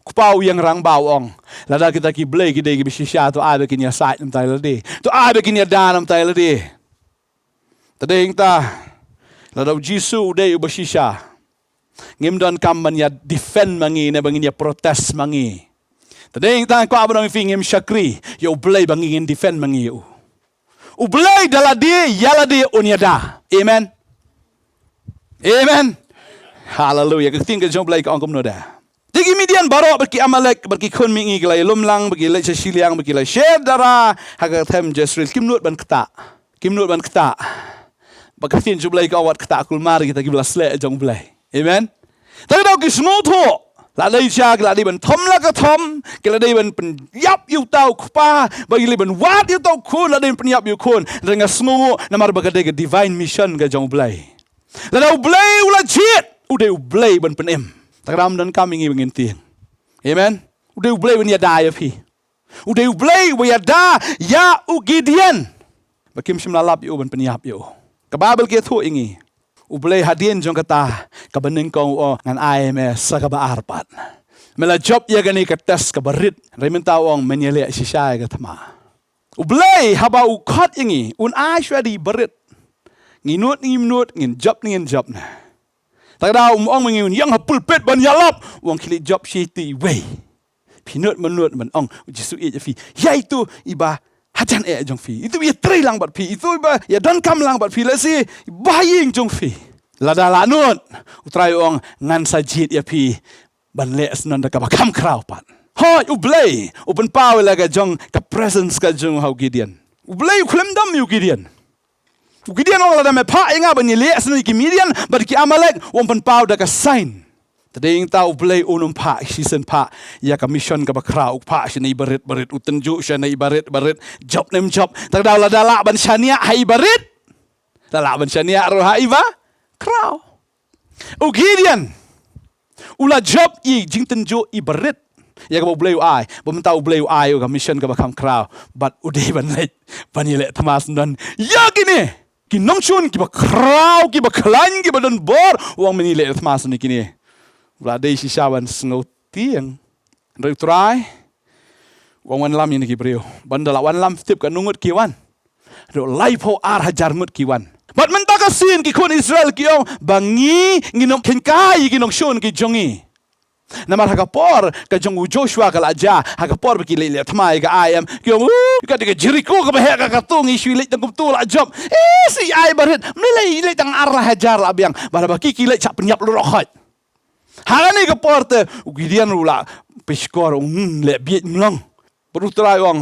Kpa u ïeng rangbah u ong, lada kita ki blei ki dei kiba shisha, to ai ba kin ïasaid namar ïa lade. To ai ba kin ïada namar ïa lade. Te dei hangta, lada U Jisu u dei uba shisha, ngim donkam ban ïa defend ma ngi ne ba ngin ïa protest ma ngi. Te dei hangta nga kwah ban ong ïa phi, ngim shakri ïa U Blei ba ngin defend ma ngi ïa u. U Blei da lade ïa lade un ïada. Amen. Amen. Haleluia. Ka ktien ka jong U Blei ka ong kumno da? Te ki Midian baroh bad ki Amalek bad ki khun mihngi ki la ïalum lang, bad ki leit sha shiliang, bad ki la sher dara ha ka them Jezreel. Kim nud ban ktah. Kim nud ban ktah. Ba ka ktien jong U Blei ka ong wat ktah kulmar kita kiba la sleh jong U Blei. Amen. Te ka daw ki sngewthuh, la dei sha ki la dei ban thom la ka thom, ki la dei ban pynïap ïa uta u kpa, ba ki la dei ban wad ïa uta u khun, la dei ban pynïap ïa u khun. Te nga sngewnguh namar ba ka dei ka divine mission ka jong U Blei. Lada U Blei u la jied, u dei U Blei ban pynim. Te ka daw ym donkam ïa ngi ba ngin tieng. Amen. U dei U Blei ban ïada ïa phi. U dei U Blei uba ïada ïa u Gideon ba kim shym la lap ïa u ban pynïap ïa u. Ka Baibl ka ïathuh ïa ngi, U Blei hadien jong kata kaba nyngkong u ong, ngan ai me sa kaba ar pat. Me la jop ïa kane ka test kaba rit, hynrei mynta u ong men ïaleh shisha ïa ka thma. U Blei haba u khot ïa ngi un ai shuwa da i barit. Ngi nud ngim nud, ngin jop ne ngin jop ne. Te ka daw um ong ma ngi un ïeng ha pulpit ban ïalap, u ong khie leit jop sha ïa ito iwei. Phi nud ma nud ban ong, U Jisu ïeit ïa phi. Ïa ito iba hajan eh jong phi. Ito iba ïatrei lang bad phi. Ito iba ïadonkam lang bad phi. Lehse iba ha ïing jong phi. Lada la nud, U Trai u ong ngan sa jied ïa phi ban leh syndon da kaba kham khraw pat. Hooid, U Blei u pynpaw ïa la ka jong ka presence ka jong u ha u Gideon. U Blei u khlem dom ïa u Gideon. U Gideon u ong lada me phah ïa nga ban ïaleh syndon ïa ki Midian bad ki Amalek, u ong pynpaw da ka sign. Te dei hangta U Blei un ym phah shisien phah ïa ka mission kaba khraw, u phah shane iba rit barit, u tynjuh shane iba rit barit, jop ne ym jop. Te ka daw lada lah ban shaniah ha iba rit, la lah ban shaniah ruh ha iba khraw. U Gideon u la jop ïa i jingtynjuh iba rit ïa kaba U Blei u ai, ba mynta U Blei u ai ïa u ka mission kaba kham khraw, bad u dei ban leit ban ïaleh thma syndon ïa kine ki nongshun kiba khraw, kiba khlaiñ, kiba don bor. U ong men ïaleh thma syndon ïa kine. U la dei shisha ban sngewtieng. Hynrei U Trai u ong wanlam ïa kine ki briew. Bad ynda la wanlam, tip katno ngut ki wan? Haduh laiphew ar hajar ngut ki wan. Bad mynta ka sien ki khun Israel ki ong ba ngi ngin ym kheiñ kai ïa ki nongshun ki jong ngi. Namar ha ka por ka jong u Joshua ka la jia, ha ka por ba ki leit leh thma ïa ka Ai em, ki ong, u, ka dei ka Jeriko kaba heh ka katu, ngi shu leit tang kumtu la jop. Eh, sa Ai barit, me leit leit tang ar hajar la biang. Bad haba ki ki leit shah pynïap lurok hoi. Hangne ka por te u Gideon u la pyrshah, u ong, hmm, leh bieit mlong. Bad U Trai u ong,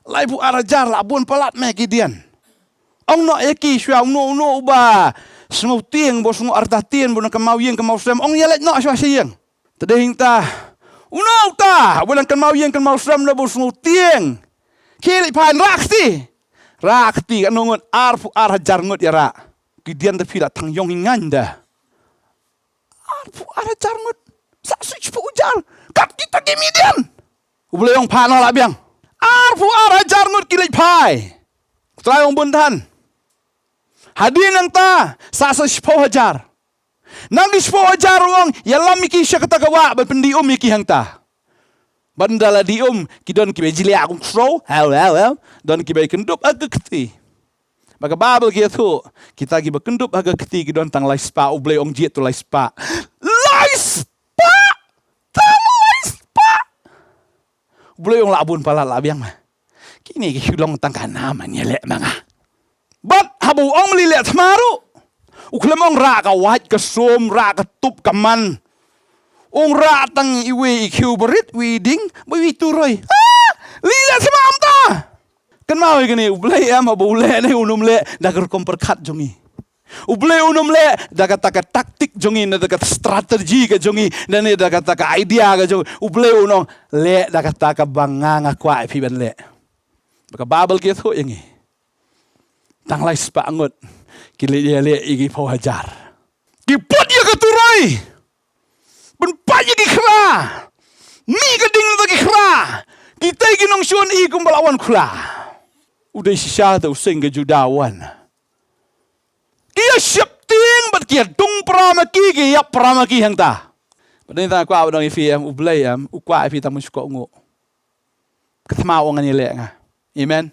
laiphew ar hajar la bun palat me Gideon. Ong noh ïa ki shuwa, uno uno uba sngewtieng, ba sngewtieng, ba nang kynmaw ïing kynmaw sem, ong ïa leit noh shuwa sha ïing. Te dei hangta, uno uta uba nang kynmaw ïing kynmaw sem, ba sngewtieng, khie leit phai, rah kti. Rah kti, katno ngut? Arphew ar hajar ngut ïa rah. Gideon, te phi la thang ïong hi ngaiñ da. Arphew ar hajar ngut. Sa shiphew hajar kat kita ki Midian. U Blei u ong phah noh la biang. Arphew ar hajar ngut ki leit phai. U Trai u ong bun than. Hadien nangta sa shiphew hajar. Nang ki shiphew hajar u ong ïalam ïa ki sha kata ka wah ban pyndih um ïa ki hangta. Bad ynda la dih um, ki don kiba jliah kum khrew, hew, hew, hew. Don kiba kyndup ha ka kti. Ba ka Baibl ka ïathuh, kita kiba kyndup ha ka kti ki don tang lai spah, U Blei u ong jied to lai spah. Lai spah! Tang lai spah! U Blei u ong la bun palat la biang ma. Kine ki shu long tang ka nam, ngan ïaleh ma nga. Bad haba u ong men ïaleh thma ruh, u khlem ong rah ka wait ka sum, rah ka tup ka man. U ong rah tang iwei i khiew barit, iwei i dieng, bad iwei i turoi. Ah! Leh thma mynta. Kynmaw ïa kane, U Blei em haba u leh ne un ym leh da ka rukom pyrkhat jong ngi. U Blei un ym leh da kata ka taktik jong ngi ne da ka strategy ka jong ngi ne da kata ka idea ka jong ngi. U Blei un ong leh da kata kaba nga nga kwah ïa phi ban leh. Ba ka Baibl ka ïathuh ïa ngi, tang lai spah ngut ki leit ïaleh ïa ki phew hajar. Ki put ïa ka turoi ban pait ïa ki khra. Mih ka ding na ki khra. Kita ki nongshun i kumba la wan khula. U dei shisha te u seng ka Judah u wan. Ki ïa sheptieng bad ki ïa dung para ma ki, ki ïap para ma ki hangta. Bad nangta kwah ban ong ïa phi em, U Blei em u kwah ïa phi tang mynshuwa nguh. Ka thma u ong ngan ïaleh nga. Amen.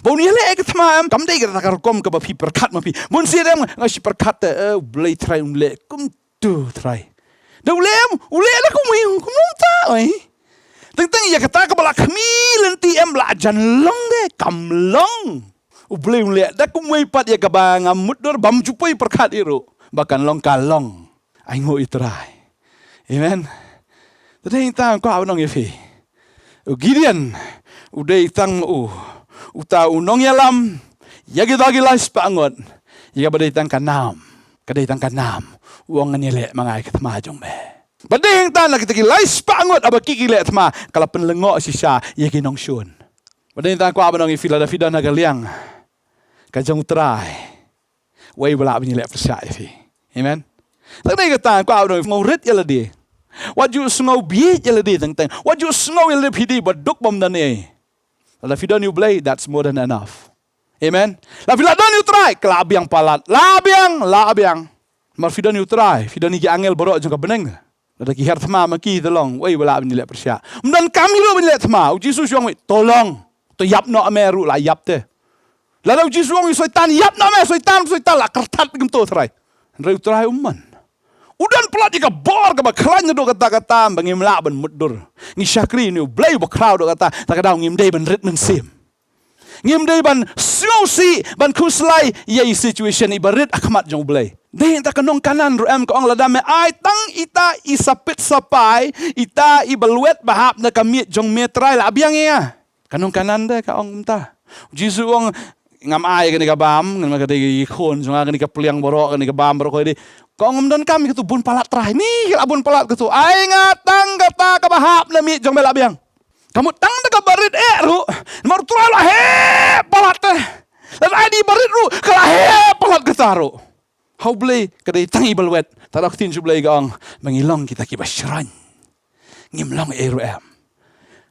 Ba un ïaleh ka thma em, kam dei kata ka rukom kaba phi pyrkhat ma phi. Bun sien em nga shu pyrkhat te, eh, U Blei Trai un leh kumtu Trai. Da u leh em, u leh da kumwei, kumno mynta oi. Teng teng ïa kata kaba la khmih lynti em la jan long de, kam long. U Blei un leh da kumwei pat ïa kaba ngam mutdur, bym ju poi pyrkhat ïa ruh ba kan long ka long. Ai nguh ïa u Trai. Amen. Te dei tang kwah ban ong ïa phi, u Gideon u dei tang u, uta u nongïalam ïa kita ki lai spah ngut. Ïa kaba dei tang ka nam, ka dei tang ka nam. U ong ngan ïaleh ma nga ïa ka thma jong me. Ba dei tang na kita ki lai spah ngut haba ki ki leh thma ka la pynlyngngoh shisha ïa ki nongshun. Ba dei tang kwah ban ong ïa phi, lada phi don ha ka liang ka jong u Trai, wei ba lah ban ïaleh pyrshah ïa phi. Amen. Tang dei kata kwah ban ong, sngewrit ïa lade. Wat ju sngewbieit ïa lade teng teng. Wat ju sngew ïa lade phi dei ba duk bym don ei. Lada phi don ïa u Blei, that's more than enough. Amen. Lada phi la don ïa u Trai, ka la biang palat. La biang, la biang. Namar phi don ïa u Trai, phi don ïa ki angel baroh jong ka bneng. Lada ki her thma ma ki, te long wei ba lah ban ïaleh pyrshah. Ym donkam hi ruh ban ïaleh thma. U Jisu u ong, wei, to long. To ïap noh me ruh la ïap te. Lada u Jisu u ong ïa u Soitan, ïap noh me Soitan, Soitan la kyrthat kumto, Trai. Hynrei u Trai um mon. U don palat ïa ka bor kaba khlaiñ naduh katta katta ba ngim lah ban mutdur. Ngi shakri ïa une u Blei uba khraw naduh katta, ta ka daw ngim dei ban rit mynsiem. Ngim dei ban sngewsih ban khuslai ïa i situation iba rit ha khmat jong u Blei. Dei ta ka nong Kanaan ruh em, ka ong, lada me ai tang ita i sapit sapai, ita iba lwet ba hap na ka miej jong me, Trai, la biang ïa. Ka nong Kanaan de ka ong kumta. U Jisu u ong, ngam ai kane ka bam, namar ka dei ka khun jong nga, kane ka pliang baroh, kane ka bam baroh ka dei. Ka ong, ym donkam ïa kato, bun palat, Trai. Ni ka la bun palat kato. Ai nga tang kata kaba hap na miej jong me, la biang. Ka mut tang da kaba rit eh ruh, namar u Trai u la heh palat te. Lada ai da iba rit ruh ka la heh palat kata ruh. Ha u Blei ka dei tang iba lwet. Tang da ka ktien jong u Blei ka ong ba ngi long kita kiba shrain. Ngim long ei ruh em.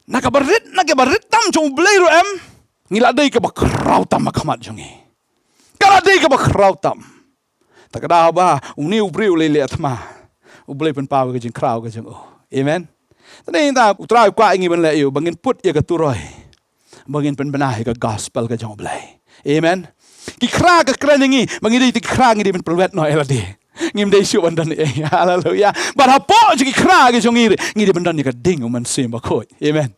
Na kaba rit, na kaba rit tam jong u Blei ruh em, ngi la dei kaba khraw tam ha khmat jong ngi. Ka la dei kaba khraw tam. Ta ka daw ba une u briew u leh leh thma, u Blei u pynpaw ïa ka jingkhraw ka jong u. Amen. Te nangta u Trai u kwah ïa ngi ban leh aïu? Ba ngin put ïa ka turoi ba ngin pynbna ïa ka gospel ka jong u Blei. Amen. Ki khra ka kren ïa ngi ba ngi dei ki khra, ngi dei ban pynlwet noh ïa lade. Ngim dei shuh ban don ei. Haleluya. Bad hapoh jong ki khra ka jong ngi, ngi dei ban don ïa ka ding u Mynsiem Bakhuid. Amen.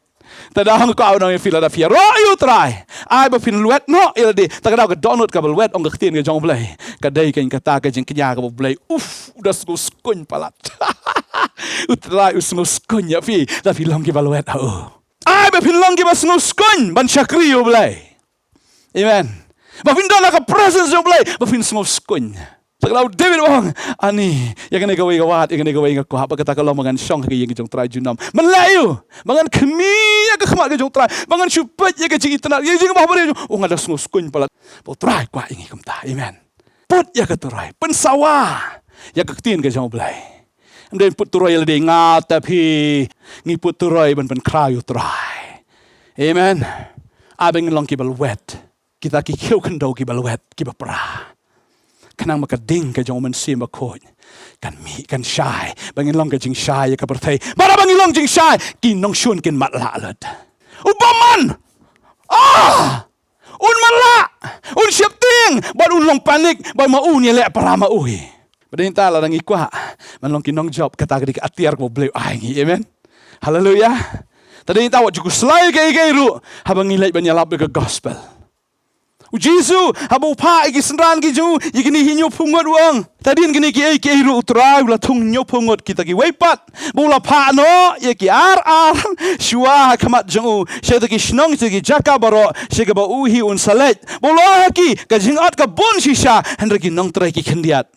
Te da hong ka ong ïa phi, lada phi ïaroh ïa u Trai, ai ba phin lwet noh ïa lade. Ta ka daw ka dohnud kaba lwet, ong ka ktien ka jong u Blei, ka dei kane kata ka jingkñia kaba u Blei, uf, u da sngewskuiñ palat. U Trai u sngewskuiñ ïa phi da phi long kiba lwet ha u. Ai ba phin long kiba sngewskuiñ ban shakri ïa u Blei. Amen. Ba phin don ha ka presence jong u Blei ba phin sngewskuiñ. Te ka la u David u ong, ani, ïa kane kawei ka wad, ïa kane kawei nga kwah, ba kata ka long ba ngan shong ha ka ïing ka jong u Trai junom. Ban leh aïu? Ba ngan khmih ïa ka khmat ka jong u Trai, ba ngan shu peit ïa ka jingitynnad, ïa ka jingbahbariew jong u. Nga da sngewskuiñ palat. Ba u Trai u kwah ïa ngi kumta. Amen. Put ïa ka turoi, pynsawa ïa ka ktien ka jong u Blei. Ym dei put turoi ïa lade, nga te phi. Ngi put turoi ban pynkhraw ïa u Trai. Amen. Ai ba ngin long kiba lwet. Kita ki khiew khyndew kiba lwet, kiba pra. Khnang ba ka ding ka jong u Mynsiem Bakhuid kan mih, kan shai. Ba ngin long ka jingshai ïa ka pyrthei. Bad haba ngin long jingshai, ki nongshun kin matlah lut. U bymman, ah, un matlah, un sheptieng, bad un long panik, bad ma u un ïaleh para ma u hi. Bad nangta lada ngi kwah ban long ki nongjop, kata ka dei ka atiar kaba u Blei u ai ngi. Amen. Haleluya. Te nangta wat ju khuslai kaei kaei ruh haba ngi leit ban ïalap ïa ka gospel. U Jisu, haba u phah ïa ki synran ki jong u, ïa kine ki hynñiewphew ngut u ong, hadien kine kiei kiei ruh U Trai u la thung hynñiewphew ngut kita kiwei pat. Ba u la phah noh ïa ki ar ar shuwa ha khmat jong u, sha kita ki shnong, sha kita ki jaka baroh, sha kaba u hi un sa leit. Ba u la ong ha ki, ka jingot ka bun shisha, hynrei ki nongtrei ki khyndiat.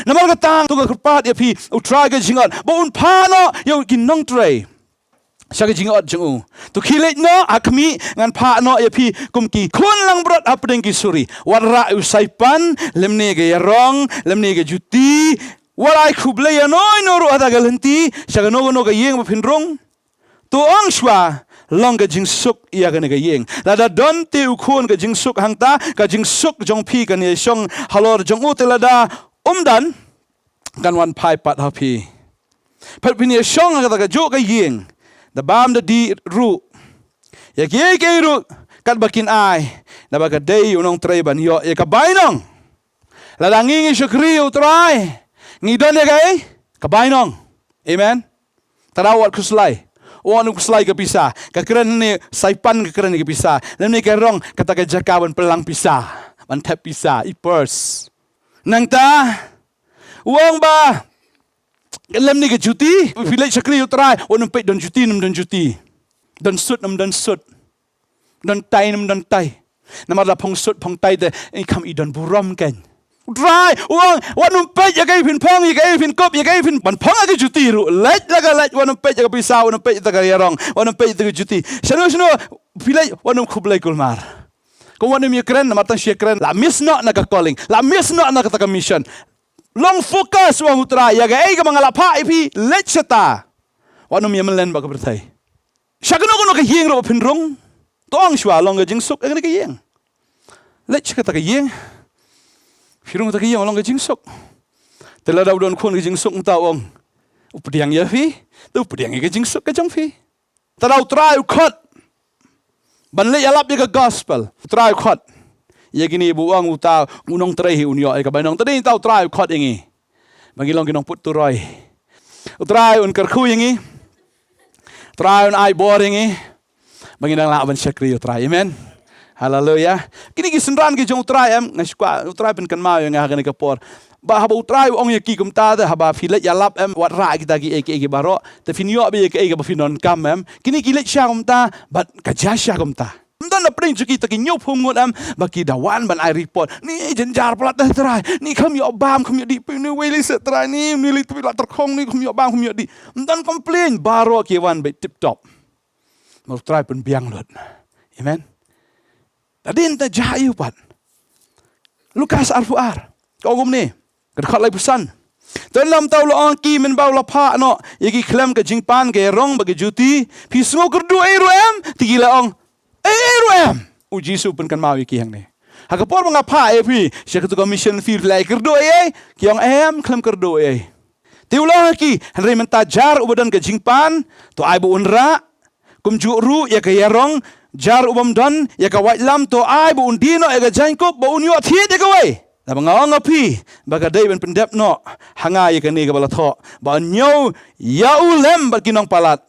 Namar kata to nga kyrpad ïa phi, U Trai ka jingot ba un phah noh ïa ki nongtrei sha ka jingot jong u. To khie leit noh ha khmih, ngan phah noh ïa phi kum ki khun langbrot hapdeng ki suri. Wat rah ïa u saipan, lymne ka ïarong, lymne ka juti. Wat ai khublei ïano ïano ruh ha kata ka lynti, sha kano kano ka ïing ba phin rung. To ong shuwa, long ka jingsuk ïa kane ka ïing. Lada don te u khun ka jingsuk hangta, ka jingsuk jong phi kan ïashong halor jong u, te lada um don, kan wan phai pat ha phi. Pat phin ïashong ha kata kajuh ka ïing da bam da dih ruh, ïa kiei kiei ruh katba kin ai, naba ka dei u nongtrei ban ïoh ïa ka bainong. Lada ngi ngi shakri ïa U Trai, ngi don ïa kaei? Ka bainong. Amen. Tang da wat khuslai. Wat nym khuslai ka pisa. Ka kren ne saipan, ka kren ka pisa. Lymne ka rong, kata ka jaka ban pynlang pisa, ban thep pisa, i purse. Nangta u ong ba, lymne ka juti, phi leit shakri ïa U Trai, wat nym peit don juti nym don juti, don sut nym don sut, don tai nym don tai. Namar da phong sut phong tai te, i kham i don burom kein. U Trai u ong, wat nym peit ïa kaei phin phong, ïa kaei phin kup, ïa kaei phin, ban phong ïa ka juti ruh. Leit la ka leit, wat nym peit ïa ka pisa, wat nym peit ïa ka ïarong, wat nym peit ïa ka juti. Shano shano phi leit, wat nym khublei kulmar. Kum wat nym ïakren, namar tang shu ïakren la miss noh na ka calling, la miss noh na kata ka mission. Long focus, u ong U Trai, ïa kaei kaba nga la phah ïa phi, leit shata. Wat nym ïamlien bad ka pyrthei. Sha kano kano ka ïing ruh ba phin rung, to ong shuwa, long ka jingsuk ïa kane ka ïing. Leit sha kata ka ïing, phi rung kata ka ïing, long ka jingsuk. Te lada u don khun ka jingsuk, mynta u ong, u pdiang ïa phi, te u pdiang ïa ka jingsuk ka jong phi. Te lada U Trai u khot ban leit ïalap ïa ka gospel, U Trai u khot ïa kine, ba u ong uta u nongtrei hi un ïoh ïa ka bainong. Te dei uta U Trai u khot ïa ngi ba ngi long ki nongput turoi. U Trai un kyrkhu ïa ngi. U Trai un ai bor ïa ngi ba ngin nang lah ban shakri ïa U Trai. Amen. Haleluya. Kine ki synran ki jong U Trai, em, nga sngewkwah U Trai pynkynmaw ïa nga ha kane ka por. Ba haba U Trai u ong ïa ki kumta, te haba phi leit ïalap, em, wat rah kita kiei kiei baroh, te phin ïoh beit ïa kaei kaba phin donkam, em. Kine ki leit sha kumta bad ka jia sha kumta. Ym don na pdeng jong kita ki hynñiewphew ngut, em, ba ki da wan ban ai report, ni jynjar palat, eh Trai, ni kham ïoh bam, kham ïoh dih, phi ni wei lei seh Trai, ni ni lei tbit la tyrkhong, ni kham ïoh bam, kham ïoh dih. Ym don complain, baroh ki wan beit tip top. Namar U Trai pynbiang lut. Amen. Hadien ta, jah ïa u pat. Lukas arphew ar, ka ong kumne, ka dkhot laiphew san. Te namar kata u la ong ïa ki, mynba u la phah noh ïa ki khlem ka jingpan, ka ïarong bad ka juti, phi sngew kyrduh ei ruh em? Te ki la ong, ei ei ruh em. U Jisu u pynkynmaw ïa ki hangne, ha ka por ba nga phah ïa phi sha katu ka mission field, phi la ïakyrduh ei ei? Ki ong, em, khlem kyrduh ei ei. Te u la ong ha ki, hynrei mynta jar uba don ka jingpan, to ai ba un rah. Kumjuh ruh ïa ka ïarong, jar u bym don ïa ka waitlam, to ai ba un die noh ïa ka jaiñkup ba un ïoh thied ïa kawei. Naba nga ong ha phi ba ka dei ban pyndep noh ha nga ïa kane kaba la thoh, ba un ñiew ïa u lem bad ki nongpalat.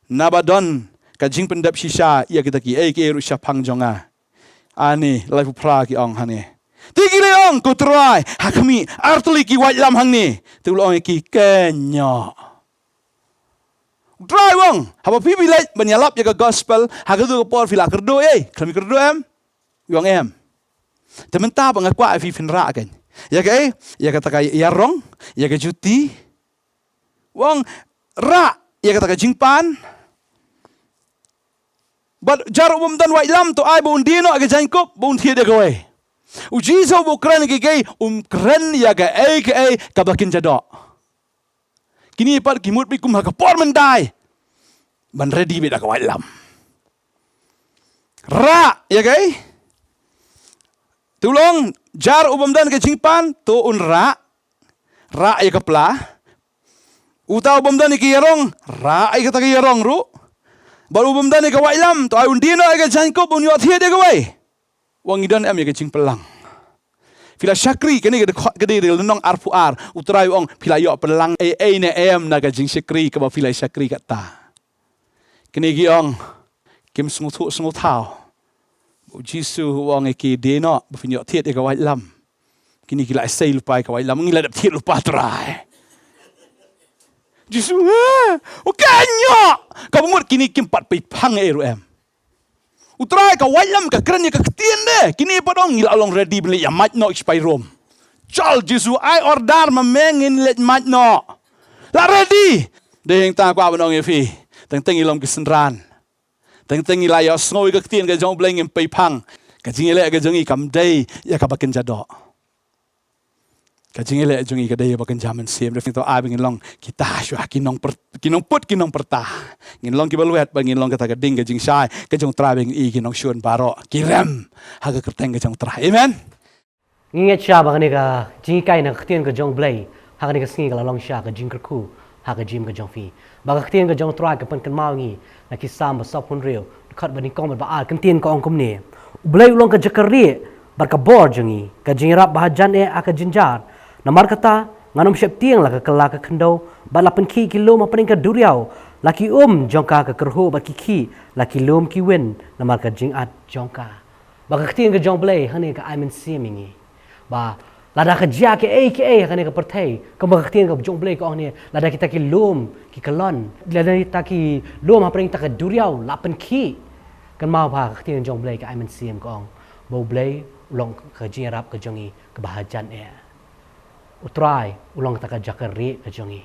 Naba don ka jingpyndep shisha ïa kita kiei kiei ruh shaphang jong nga. Ani, laiphew phra ki ong hangne. Te ki la ong, ko Trai, ha khmih, ar tylli ki waitlam hangne. Te u la ong ïa ki, kynnoh. U Trai u ong, haba phi phi leit ban ïalap ïa ka gospel, ha katu ka por phi la kyrduh ei ei? Khlem kyrduh em? U ong em. Te mynta ba nga kwah ïa phi phin rah kein. Ïa kaei? Ïa kata ka ïarong, ïa ka juti. U ong, rah ïa kata ka jingpan. Bad jar u bym don waitlam, to ai ba un die noh ïa ka jaiñkup ba un thied ïa kawei. U Jisu ba u kren ïa kiei kiei, um kren ïa kaei kaei kaba kin jia doh. Kine pat ki mut beit kum ha ka por mynta ban ready beit da ka waitlam. Rah ïa kaei? Te u la ong, jar u bym don ka jingpan, to un rah, rah ïa ka pla. Uta u bym don ïa ka ïarong, rah ïa kata ka ïarong ruh. Bad u bym don ïa ka waitlam, to ai un die noh ïa ka jaiñkup, un ïoh thied ïa kawei. Wan, ngi don em ïa ka jingpynlang? Phi la shakri, kane ka dei, ka dei lynnong arphew ar. U Trai u ong, phi la ïoh pynlang ei ei ne em na ka jingshakri kaba phi la shakri kata? Kine ki ong, kim sngewthuh sngewthaw. U Jisu u ong ïa ki, die noh, ba phin ïoh thied ïa ka waitlam. Kine ki la sei lypa ïa ka waitlam, ngi la dep thied lypa Trai. Jisu, eh, u ka ïoh. Kaba mut kine kim pat peit phang eh ruh em. U Trai ka waitlam ka kren ïa ka ktien de. Kine pat ong ngi la long ready ban leit ïa mait noh ïa ki sipai Rom. Chal Jisu ai order ma me ngin leit mait noh. La ready. Dei hangta kwah ban ong ïa phi. Teng teng ngi long ki synran. Teng teng ngi la ïohsngew ïa ka ktien ka jong U Blei ngim peit phang. Ka jingïaleh ka jong ngi kam dei ïa kaba kynja doh. Ka jingïaleh jong ngi ka dei ba kynja mynsiem. Dei to ai ba ngin long kita shuwa ki nong per-, ki nongput ki nongpyrta. Ngin long kiba lwet ba ngin long kata ka ding ka jingshai ka jong U Trai ba ngin i ki nongshun baroh ki rem ha ka kyrteng ka jong U Trai. Amen. Ngi ngeit sha ba kane ka jinghikai na ka ktien ka jong U Blei ha kane ka sngi ka la long sha ka jingkyrkhu ha ka jingim ka jong phi. Ba ka ktien ka jong U Trai ka pynkynmaw ngi na ki Salm ba sawphew hynriew, dkhot ba nyngkong bad ba ar, ka ktien ka ong kumne: U Blei u long ka jaka rieh bad ka bor jong ngi, ka jingïarap ba hajan eh ha ka jynjar. Namar kata ngan ym sheptieng la ka kylla ka khyndew, bad la pynkhih ki lum hapdeng ka duriaw. La ki um jong ka ka kyrhuh bad ki khih, la ki lum ki win namar ka jingat jong ka. Ba ka ktien ka jong U Blei hangne ka ai mynsiem ïa ngi. Ba lada ka jia kaei kaei ha kane ka pyrthei, kumba ka ktien ka jong U Blei ka ong hangne, lada kita ki lum ki kyllon, lada kita ki lum hapdeng kita ka duriaw la pynkhih, kynmaw ba ka ktien jong U Blei ka ai mynsiem ka ong ba U Blei u long ka jingïarap ka jong ngi kaba hajan eh. U Trai u long kata ka jaka rieh ka jong ngi.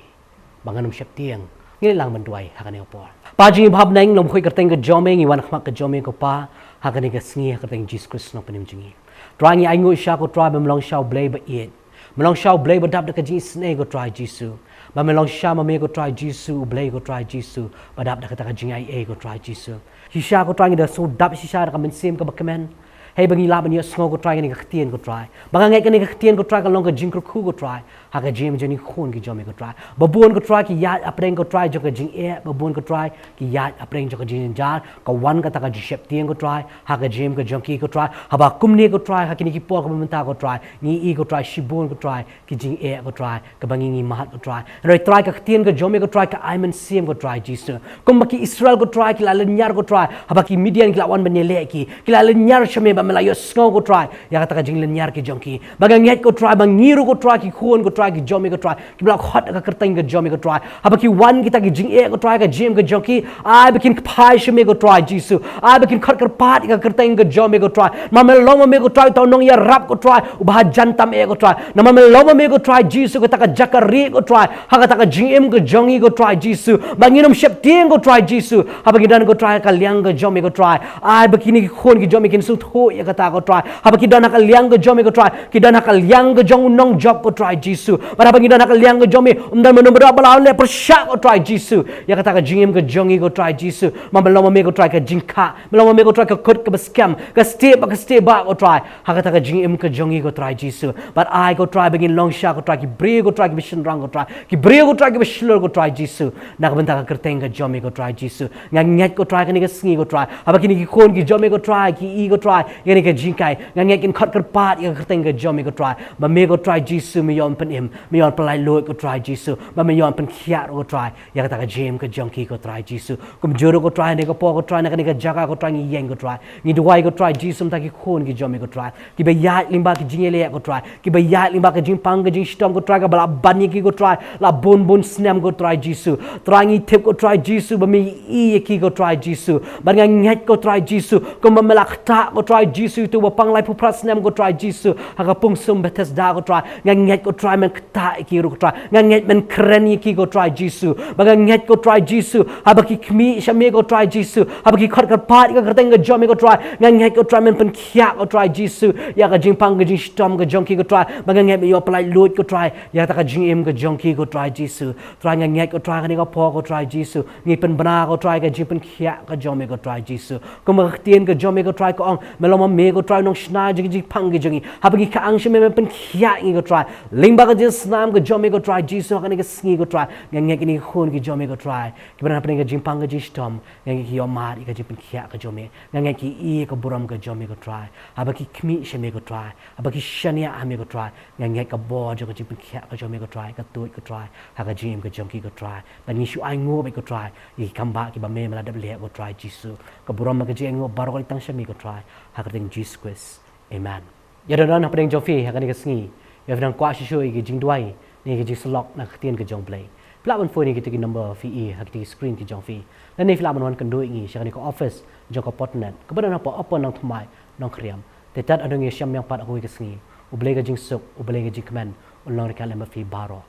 Ba ngan ym sheptieng. Ngin ïa lang ban duwai ha kane ka por. Pa jong ngi ba ha bneng, long ba khuid ka kyrteng ka jong me, ngi wan ha khmat ka jong me ko Pa ha kane ka sngi ha ka kyrteng Jisu Khrist Nongpynim jong ngi. Trai ngi ainguh sha ko Trai ba me long sha U Blei ba ïeit. Me long sha U Blei ba dap da ka jingisynei ko Trai Jisu. Ba me long sha ma me ko Trai Jisu, U Blei ko Trai Jisu, ba dap da kata ka jingaiei ko Trai Jisu. Shisha ko Trai ngi da sngewdap shisha da ka mynsiem kaba kmen. Hei ba ngi lah ban ïohsngew ko Trai kane ka ktien ko Trai. Ba nga ngeit kane ka ktien ko Trai ka long ka jingkyrkhu ko Trai ha ka jingim jong ki khun ki jong me ko Trai. Ba bun ko Trai ki ïaid hapdeng ko Trai jong ka jingeh, ba bun ko Trai ki ïaid hapdeng jong ka jingjynjar, ka wan kata ka jingsheptieng ko Trai ha ka jingim ka jong ki ko Trai. Haba kumne ko Trai ha kine ki por kaba mynta ko Trai, ngi i ko Trai shibun ko Trai ki jingeh ko Trai kaba ngi ngi mad ko Trai. Hynrei Trai ka ktien ka jong me ko Trai ka ai mynsiem ko Trai Jisu. Kumba ki Israel ko Trai ki la lynñiar ko Trai, haba ki Midian ki la wan ban ïaleh ki, ki la lynñiar sha me, ba me la ïohsngew ko Trai ïa kata ka jinglynñiar ki jong ki. Ba nga ngeit ko Trai ba ngi ruh ko Trai ki khun ko Trai ki jong me ko Trai, kiba la khot ha ka kyrteng ka jong me ko Trai, haba ki wan kita ki jingeh ko Trai ka jingim ka jong ki, ai ba kin kyrpad sha me ko Trai Jisu. Ai ba kin khot kyrpad ïa ka kyrteng ka jong me ko Trai. Namar me long ma me ko Trai uta u nongïarap ko Trai uba hajan tam eh ko Trai. Namar me long ma me ko Trai Jisu kata ka jaka rieh ko Trai ha kata ka jingim ka jong ngi ko Trai Jisu. Ba ngin ym sheptieng ko Trai Jisu haba ngi don ko Trai ha ka liang ka jong me ko Trai. Ai ba kine ki khun ki jong me kin sngewthuh ïa kata ko Trai. Haba ki don ha ka liang ka jong me ko Trai, ki don ha ka liang ka jong u nongjop ko Trai Jisu. Bad haba ngi don ha ka liang ka jong me, ym don mano mano ba la leh pyrshah ko Trai Jisu ïa kata ka jingim ka jong ngi ko Trai Jisu. Namar me long ma me ko Trai ka jingkha, me long ma me ko Trai ka kut kaba skhem, ka stieh bad ka stieh bah ko Trai ha kata ka jingim ka jong ngi ko Trai Jisu. Bad ai ko Trai ba ngin long sha ko Trai ki briew ko Trai kiba shynrang ko Trai, ki briew ko Trai kiba shlur ko Trai Jisu, na ka bynta ka kyrteng ka jong me ko Trai Jisu. Nga ngeit ko Trai kane ka sngi ko Trai, haba kine ki khun ki jong me ko Trai ki i ko Trai ïa kane ka jinghikai, nga ngeit kin khot kyrpad ïa ka kyrteng ka jong me ko Trai, ba me ko Trai Jisu me ïoh ban pynim, me ïoh ban pyllait luid ko Trai Jisu, ba me ïoh ban pynkhiah ruh ko Trai ïa kata ka jingim ka jong ki ko Trai Jisu. Kumjuh ruh ko Trai, ha kane ka por ko Trai, na kane ka jaka ko Trai ngi ïeng ko Trai, ngi duwai ko Trai Jisu namar ki khun ki jong me ko Trai, kiba ïaid lyngba ka jingïaleh ko Trai, kiba ïaid lyngba ka jingpang ka jingshitom ko Trai, kaba la ban ïa ki ko Trai la bun bun snem ko Trai Jisu. Trai ngi tip ko Trai Jisu ba me i ïa ki ko Trai Jisu. Bad nga ngeit ko Trai Jisu, kumba me la ktah ko Trai Jisu ïa uto uba pang laiphew phra snem ko Trai Jisu ha ka pungsum Bethesda ko Trai, nga ngeit ko Trai men ktah ïa ki ruh ko Trai. Nga ngeit men kren ïa ki ko Trai Jisu. Bad nga ngeit ko Trai Jisu, haba ki khmih sha me ko Trai Jisu, haba ki khot kyrpad ïa ka kyrteng ka jong me ko Trai, nga ngeit ko Trai men pynkhiah ko Trai Jisu ïa ka jingpang ka jingshitom ka jong ki ko Trai. Bad nga ngeit me ïoh pyllait luid ko Trai ïa kata ka jingim ka jong ki ko Trai Jisu. Trai nga ngeit ko Trai kane ka por ko Trai Jisu, ngi pynbna ko Trai ka jingpynkhiah ka jong me ko Trai Jisu. Kumba ka ktien ka jong me ko Trai ka ong, me long ma me ko Trai u nongshna jong ki jingpang ki jong ngi. Haba ngi khang sha me men pynkhiah ïa ngi ko Trai lyngba Jingsnam ka jong me ko Trai Jisu, ha kane ka sngi ko Trai. Nga ngeit kine ki khun ki jong me ko Trai, kiba don hapdeng ka jingpang ka jingshitom, nga ngeit ki ïohmad ïa ka jingpynkhiah ka jong me. Nga ngeit ki i ïa ka burom ka jong me ko Trai. Haba ki khmih sha me ko Trai, haba ki shaniah ha me ko Trai, nga ngeit ka bor jong ka jingpynkhiah ka jong me ko Trai ka tuid ko Trai ha ka jingim ka jong ki ko Trai. Bad ngi shu ainguh bad ko Trai ïa ki kam bah kiba me me la dep leh ko Trai Jisu. Ka burom bad ka jingainguh baroh ka dei tang sha me ko Trai, ha ka kyrteng Jisu Khrist. Amen. Ïa don don hapdeng jong phi ha kane ka sngi, ïa phi nang kwah shuh shuh ïa ki jingduwai ne ki jingsyllok na ka ktien ka jong U Blei, phi lah ban phone ïa kita ki number phi i ha kita ki screen ki jong phi. Lane phi lah ban wan kynduh ïa ngi sha kane ka office jong ka Potnet kaba don hapoh Upper Nongthymmai, Nongkriam. Te tad haduh ngin ïashem biang pat ha kawei ka sngi, U Blei ka jingsuk, U Blei ka jingkmen un long ryngkat lem bad phi baroh.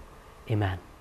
Amen.